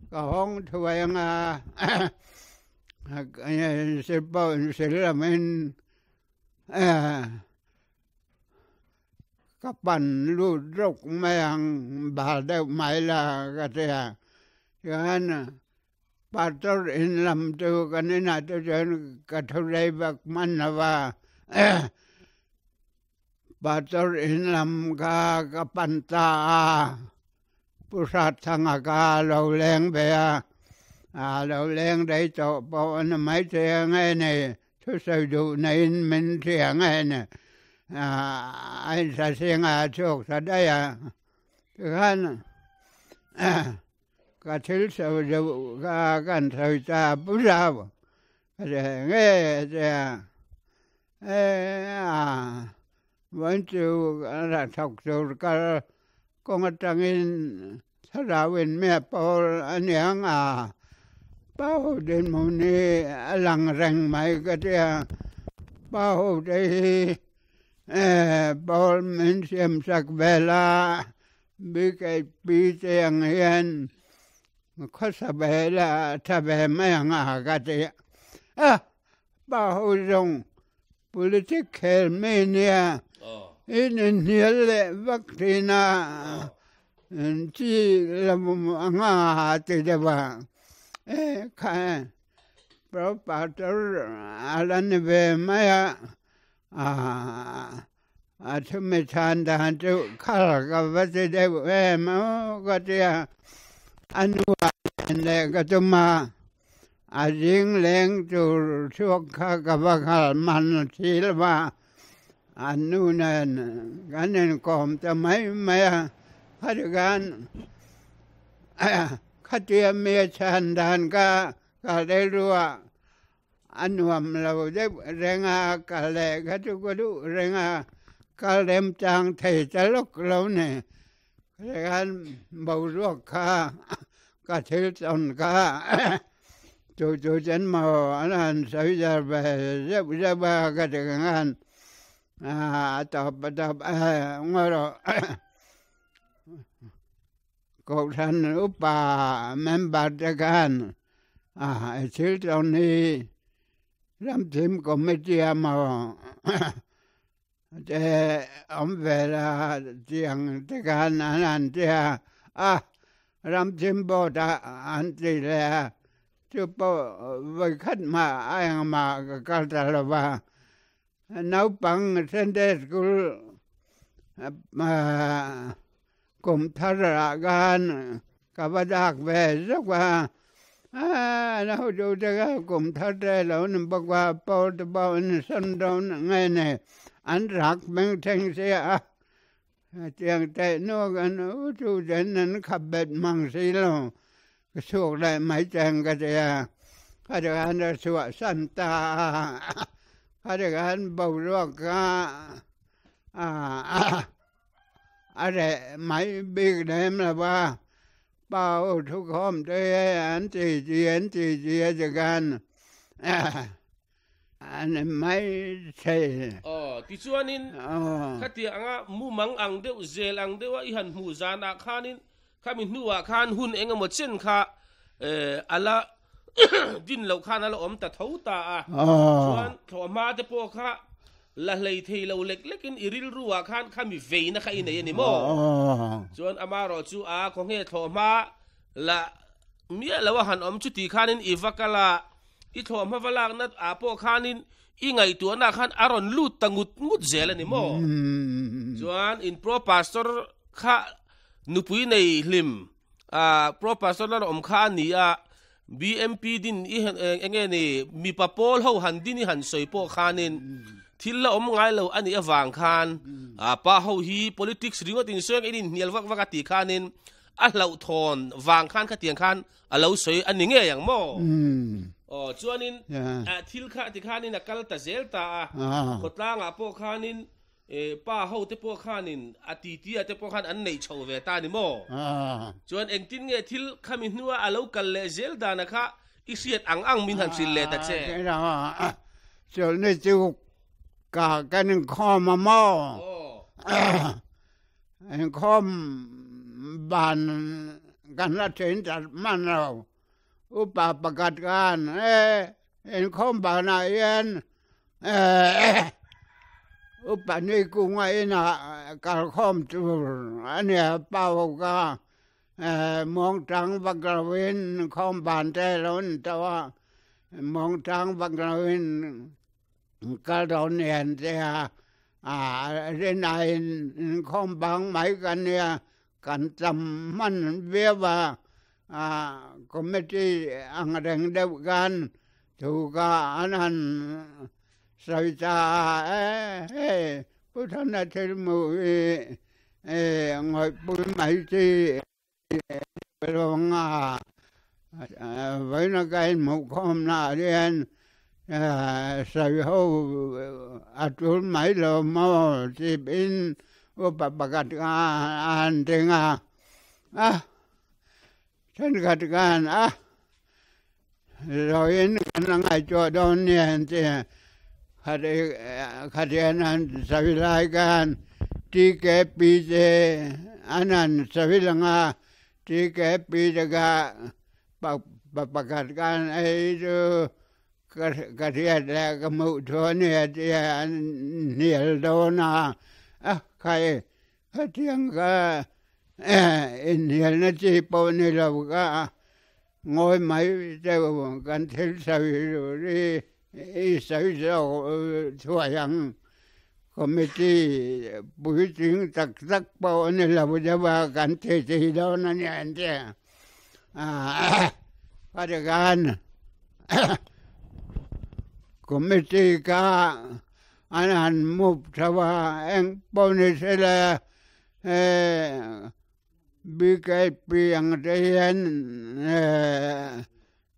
ka hawng thuai ang a, insil pawh insil lamin Ka pan lut rawk mai ang bal deuh mai la ka ti a, chuan pastor in lam chu kan inah te chuan ka thu rei vak hman lo va, pastor in lam kha ka pan ta a, Pu Hratthanga kha a lo leng ve a, a lo leng rei tawh pawh a ni maithei ang nge ni. Thusawi duh neiin min hria nge ni a insasinga a chhuak ta daih a, tikhan ka thil sawi duh kha kan sawi ta pu zau ka ti nge a ti a, e a vawiin chu a thawk tur kal Kawng atangin thlarauin mi a pawl a niang a, Pau dinhmun hi a lang reng mai ka ti a, Pau te hi pawl min siamsak vel a, BKP te ang hian khawsa ve la tha ve mai ang a ka ti a, Pau zawng Politic khel mai nia in inhnial leh vak thin a, chi lam anga ti deuh a, e kha Pro-Pastor a la ni ve mai a, a thumi chhan dan chu khal ka va ti deuh em aw ka ti a, a nuah nen leh ka tum a. A zing leng tur chhuak kha ka va nghal man si lo va, an nu nen kan inkawm ta mai mai a, khati khan Khatia mi a chhan dan kha ka rilru ah a nuam lo deuh reng a, ka leh kha chu ka duh reng a, ka lem chang thei ta lawk lo ni. Tikhan boruak kha ka thil tawn kha chu chu chen maw an han sawi zar ve zeuh zeuh a ka ti khan a tawp a tawp a ngaw rawh Kohhran upa member te khan a thil tawn hi ramthim committee a maw Te awm ve la tiang te khan an han ti a, a ramthim board ah an ti leh a, chu pawh vawikhat mah a engmah ka kal ta lo va. Naupang Sunday School Kum thar ah khan ka va dak ve zawk a, a hotu te kha kum thar te lo ni bawk a, pawl te pawh an sawn dawn nge ni, an rak hming thleng sia a, tiang teh nuak an hotu ten an khap bet mang si lo, ka chhuak leh mai teng ka ti a, kha ti khan a chhuah san ta a, kha ti khan boruak kha a. A reh mai bik lem lo va, pa u thukhawm te an ti chi an ti chi a ti khan an ni mai thei. Aw, tichuanin khatiang anga mumang ang deuh zel ang deuha i han hmuh zanah khanin khami hnuah khan hun eng emaw chen kha a la din loh khan a la awm ta tho ta a, chuan thlawhhma te pawh kha la hlei thei lo lek lekin i rilru ah khan khami veina kha i nei a ni maw? Chuan amarawh chu a khawnge thlawhhma la miah lo a han awm chuti khanin i va kal a, i thlawhhma va lakna ah pawh khanin i ngaihtuahna ah khan a rawn lut ta ngut ngut zel a ni maw? Chuan in pro pastor kha nupui nei hlim Ah, Pro Pastor la awm kha a ni a, BMP din i eng nge ni, mipa pawl ho han din i han sawi pawh khanin thil la awm ngai lo a nih avang khan ah pa ho hi politics ringawt in sawi ang in inhnial vak vak a tih khanin a hlauhthawn vang khan khatiang khan a lo sawi a ni ngei ang maw? Aw, chuanin thil kha ti khanin a kal ta zel ta a, khawtlangah pawh khanin E, pa ho te pawh khanin a titi ah te pawh khan an neih chho ve ta ni maw? Chuan engtin nge thil khami hnua a lo kal leh zel dana kha i hriat ang ang min han hrilh leh ta che? Chawlhni chu ka kan inkhawm a maw? Inkhawm ban kan la then ta hman lo. Upa pakhat khan e inkhawm banah hian Upa nui kunga inah kalkhawm tur a nia pau ka muangchang vak loin khawm ban te lo ni tawh a, muangchang vak loin kal dawn nian che a, rinaiin inkhawm bang mai ka nia kan tam hman viau a, committee ang reng deuh khan Thu ka an han sawi ta a, e hei Pu Thana thil hmuh hi e ngawihpui mai chi lo anga vawiina ka inhmuh khawmna ah hian sawi ho a tul mai lo maw tiin upa pakhat kha a han ding a, a thenkhat khan a. Zawiin kan la ngaihtuah dawn nia an ti a, khatian an sawi lai khan TKP te an han sawi lang a, TKP te kha pa pakhat khan hei chu ka hriat leh ka hmuh thu a nia tia an hnial dawn a, a khai khatiang kha inhnialna chi pawh ni lo kha. Ngawi mai deuh kan thil sawi tur hi i sawi zawk thuai ang. Committee puitling tak tak pawh a ni lo deuh a, kan ti ti dawn a nia an ti a. Khatikan committee kha an han move chho a, eng pawh ni se la. BKP ang te hian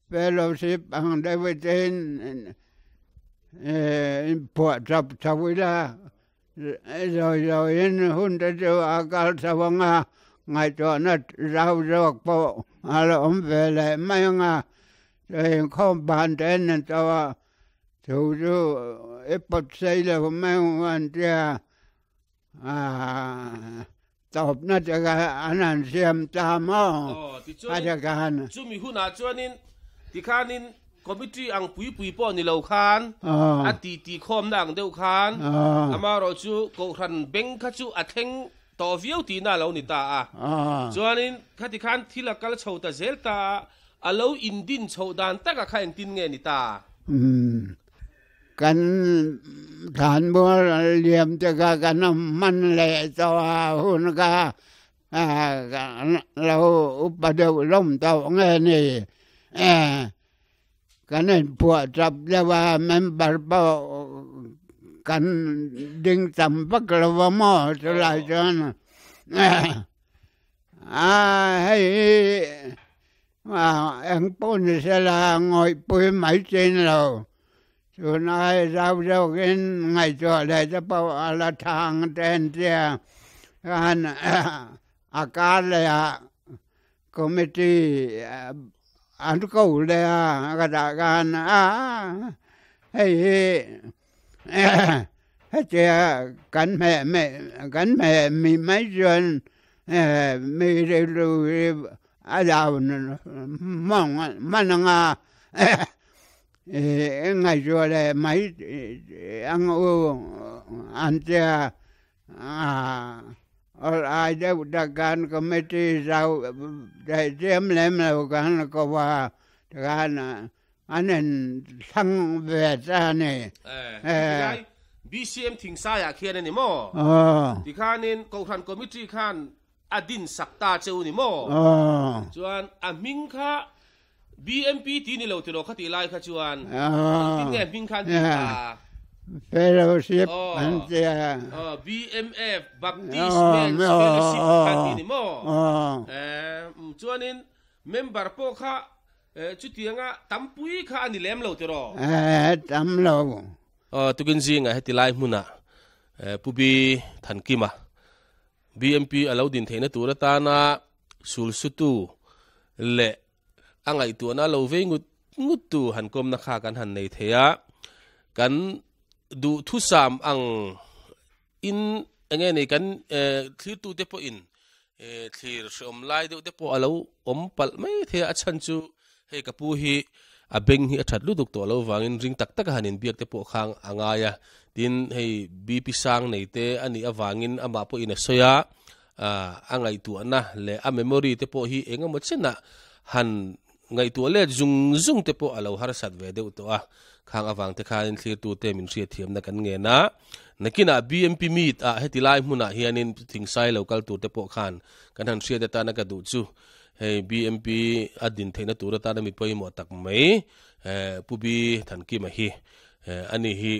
fellowship ang deuh te in inphuah chap chho ila zawi zawiin hun te chu a kal chho ang a, ngaihtuahna zau zawk pawh a la awm ve leh mai ang a, inkhawm ban te an to a, chu chu i pawt sei lo mai ang an tia. Tawpna te kha an han siam ta maw? Aw, tichuanin chumi hunah chuanin tikhanin committee ang pui pui pawh ni lo khan a titi khawmna ang deuh khan amaherawhchu Kohhran beng kha chu a thleng tawh viau tihna a lo ni ta a. Chuanin khati khan thil a kal chho ta zel ta a, a lo indin chhoh dan taka kha engtin nge ni ta? Kan thlanmual liam te kha kan awm hman leh tawh a, hun kha lo upa deuh hlawm tawh nge ni. Kan inphuah chap deuh a, member pawh kan ding tam vak lo a maw chulai chuan a hei hi Eng pawh ni sela ngawihpui mai chin lo. Tunai zau zawkin ngaihtuah leh te pawh a la thang te an tia. Khan a kar leh ah committee an ko leh a ka dah khan a hei hi hetia kan hmeh kan hmeh mi mai chuan mi rilru hi A lo hman anga ngaihtuah leh mai ang u an tia awrh ai deuh tak khan committee zau daih chiam lem lo khan ko va tikhan an in thlang ve ta a ni. Tilai BCM Thingsaiah khian a ni maw? Tikhanin Kohhran committee khan A din sak ta cheu ni maw? Chuan a hming kha BMP tih ni lo tiraw kha tih lai kha chuan engtin nge a hming kha an tih ta? Fellowship an ti a. BMF, Baptist Men's Fellowship kha an ti ni maw? Chuanin member pawh kha chutianga tampui kha a ni lem lo tiraw? Tam lo. Tukin zingah heti lai hmunah Pu B Thankima BMP a lo din theihna tur atana sulsutu leh a ngaihtuahna lo vei ngut nguttu han kawmna kha kan han nei thei a, kan duhthusam ang in enge ni kan thlirtute pawhin thlir hreawm lai deuh te pawh a lo awm palh mai thei a, a chhan chu hei ka pu hi a beng hi a that lutuk tawh lo vangin ring tak taka han inbiak te pawh khang a ngai a, tin hei BP sang nei te a nih avangin amah pawhin a sawi a, a ngaihtuahna leh a memory te pawh hi eng emaw chenah han ngaihtuah let zung zung te pawh a lo harsat ve deuh tawh a, khang avang te khanin thlirtute min hriatthiamna kan ngen a, nakinah BMP meet ah heti lai hmunah hianin thingsai lo kal tur te pawh khan kan han hriat atana ka duh chu. Hei BMP a din theihna tur atana mi pawimawh tak mai Pu B Thankima hi ani hi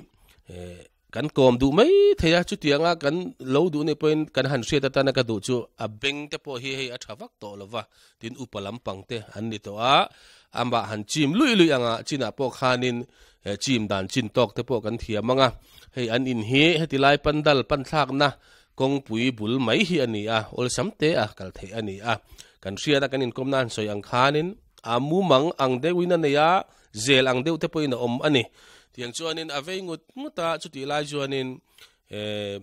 kan kawm duh mai thei a, chutianga kan lo duh nih pawhin kan han hriat atana ka duh chu a beng te pawh hi hei a tha vak tawh lo va, tin upa lampang te an ni tawh a, amah han chim luih luih anga chinah pawh khanin chim dan chin tawk te pawh kan thiam ang a, hei an in hi heti lai pandal panthlakna Kawngpui bul mai hi a ni a, awlsam te a kal theih a ni a. Kan hriat a kan inkawmna han sawi ang khanin a mumang ang deuhin a nei a, zel ang deuh te pawhin a awm a ni. Tiang chuanin a vei ngut ngut a, chutih lai chuanin eh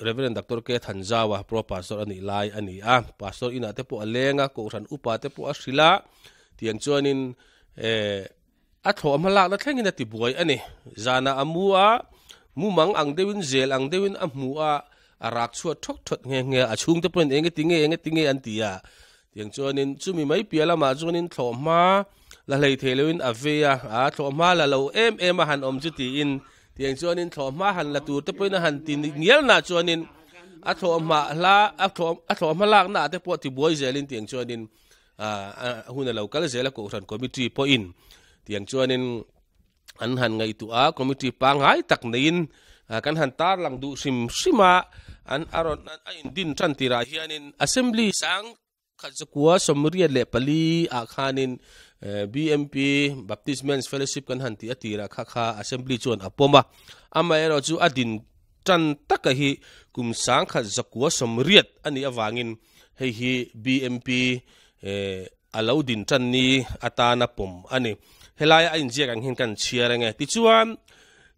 Rev. Doctor K. Thanzaua Pro Pastor a nih lai a ni a, Pastor inah te pawh a leng a, Kohhran upa te pawh a hrilh a, tiang chuanin eh A thlawh hma lakna thlengin a ti buai a ni. Zanah a mu a, mumang ang deuhin zel ang deuhin a hmu a, a rak chhuat thawk thawt nghe nghe a. A chhungte pawhin eng nge ti nge, eng nge ti nge an ti a. Tiang chuanin chumi mai piah lamah chuanin thlawh hma la hlei thei loin a vei a, a thlawh hma la lo em em a han awm chu tiin tiang chuanin thlawh hma han la tur te pawhin a han ti ngial nah chuanin a thlawh hma hla a thlawh a thlawh hma lakna ah te pawh ti buai zelin tiang chuanin a hun a lo kal zel a Kohhran Committee pawhin tiang chuanin an han ngaihtuah a, Committee pangngai tak neiin kan han tarlang duh hrim hrim a, an a rawn a indin tan tirah hianin Assembly sang. 1984 ah khanin BMP, Baptist Men's Fellowship kan han tih a tirah kha kha Assembly chuan a pawm a, amaherawh chu a din tan taka hi kum 1980 a nih avangin hei hi BMP a lo din tan ni atana pawm a ni. Helaia a inziak ang hian kan chhiar ange. Tichuan,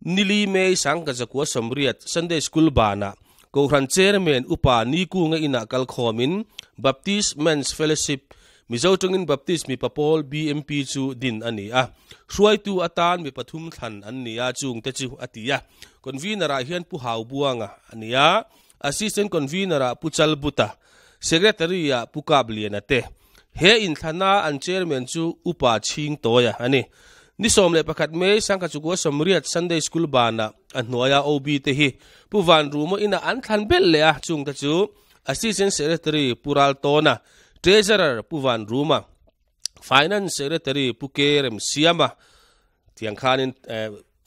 nili May 1980 Sunday School banah Kohhran Chairman Upa Nikunga inah kal khawmin Baptist Men's Fellowship, Mizo tawngin Baptist Mipa Pawl, BMP, chu din a ni a. Hruaitu atan mi pathum thlan an ni a, chungte chu a ti a. Convener-ah hian Pu Hau Buanga a ni a, Assistant Convener-ah Pu Chal Buta, Secretary-ah Pu Kap Liana te. He inthlana an Chairman chu Upa Chhing Tawia a ni. Ni 11 May 1980 Sunday School banah a hnuaia OB te hi Pu Van Ruma inah an thlan belh leh a, chungte chu Assistant Secretary Pu Ral Tawna, Treasurer Pu Van Ruma, Finance Secretary Pu Ke Remsiama tiang khanin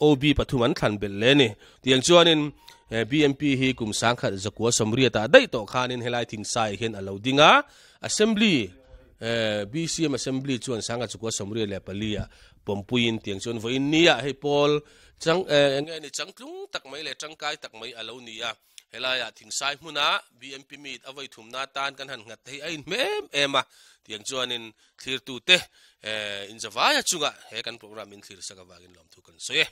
OB pathum an thlan belh leh a ni. Tiang chuanin BMP hi kum 1980 ah daih tawh khanin helai thingsai hian a lo ding a, Assembly BCM Assembly chuan 1984 ah pawmpuiin tiang chuan vawiin nia hei pawl chang eng nge ni changtlung tak mai leh tangkai tak mai a lo ni a. Helaiah thingsai hmuna BMP meet a vawi thumna atan kan han nghat thei a inhme em em a, tiang chuanin thlirtute inzavaia chungah he kan program in thlir sak avangin lawmthu kan sawi e.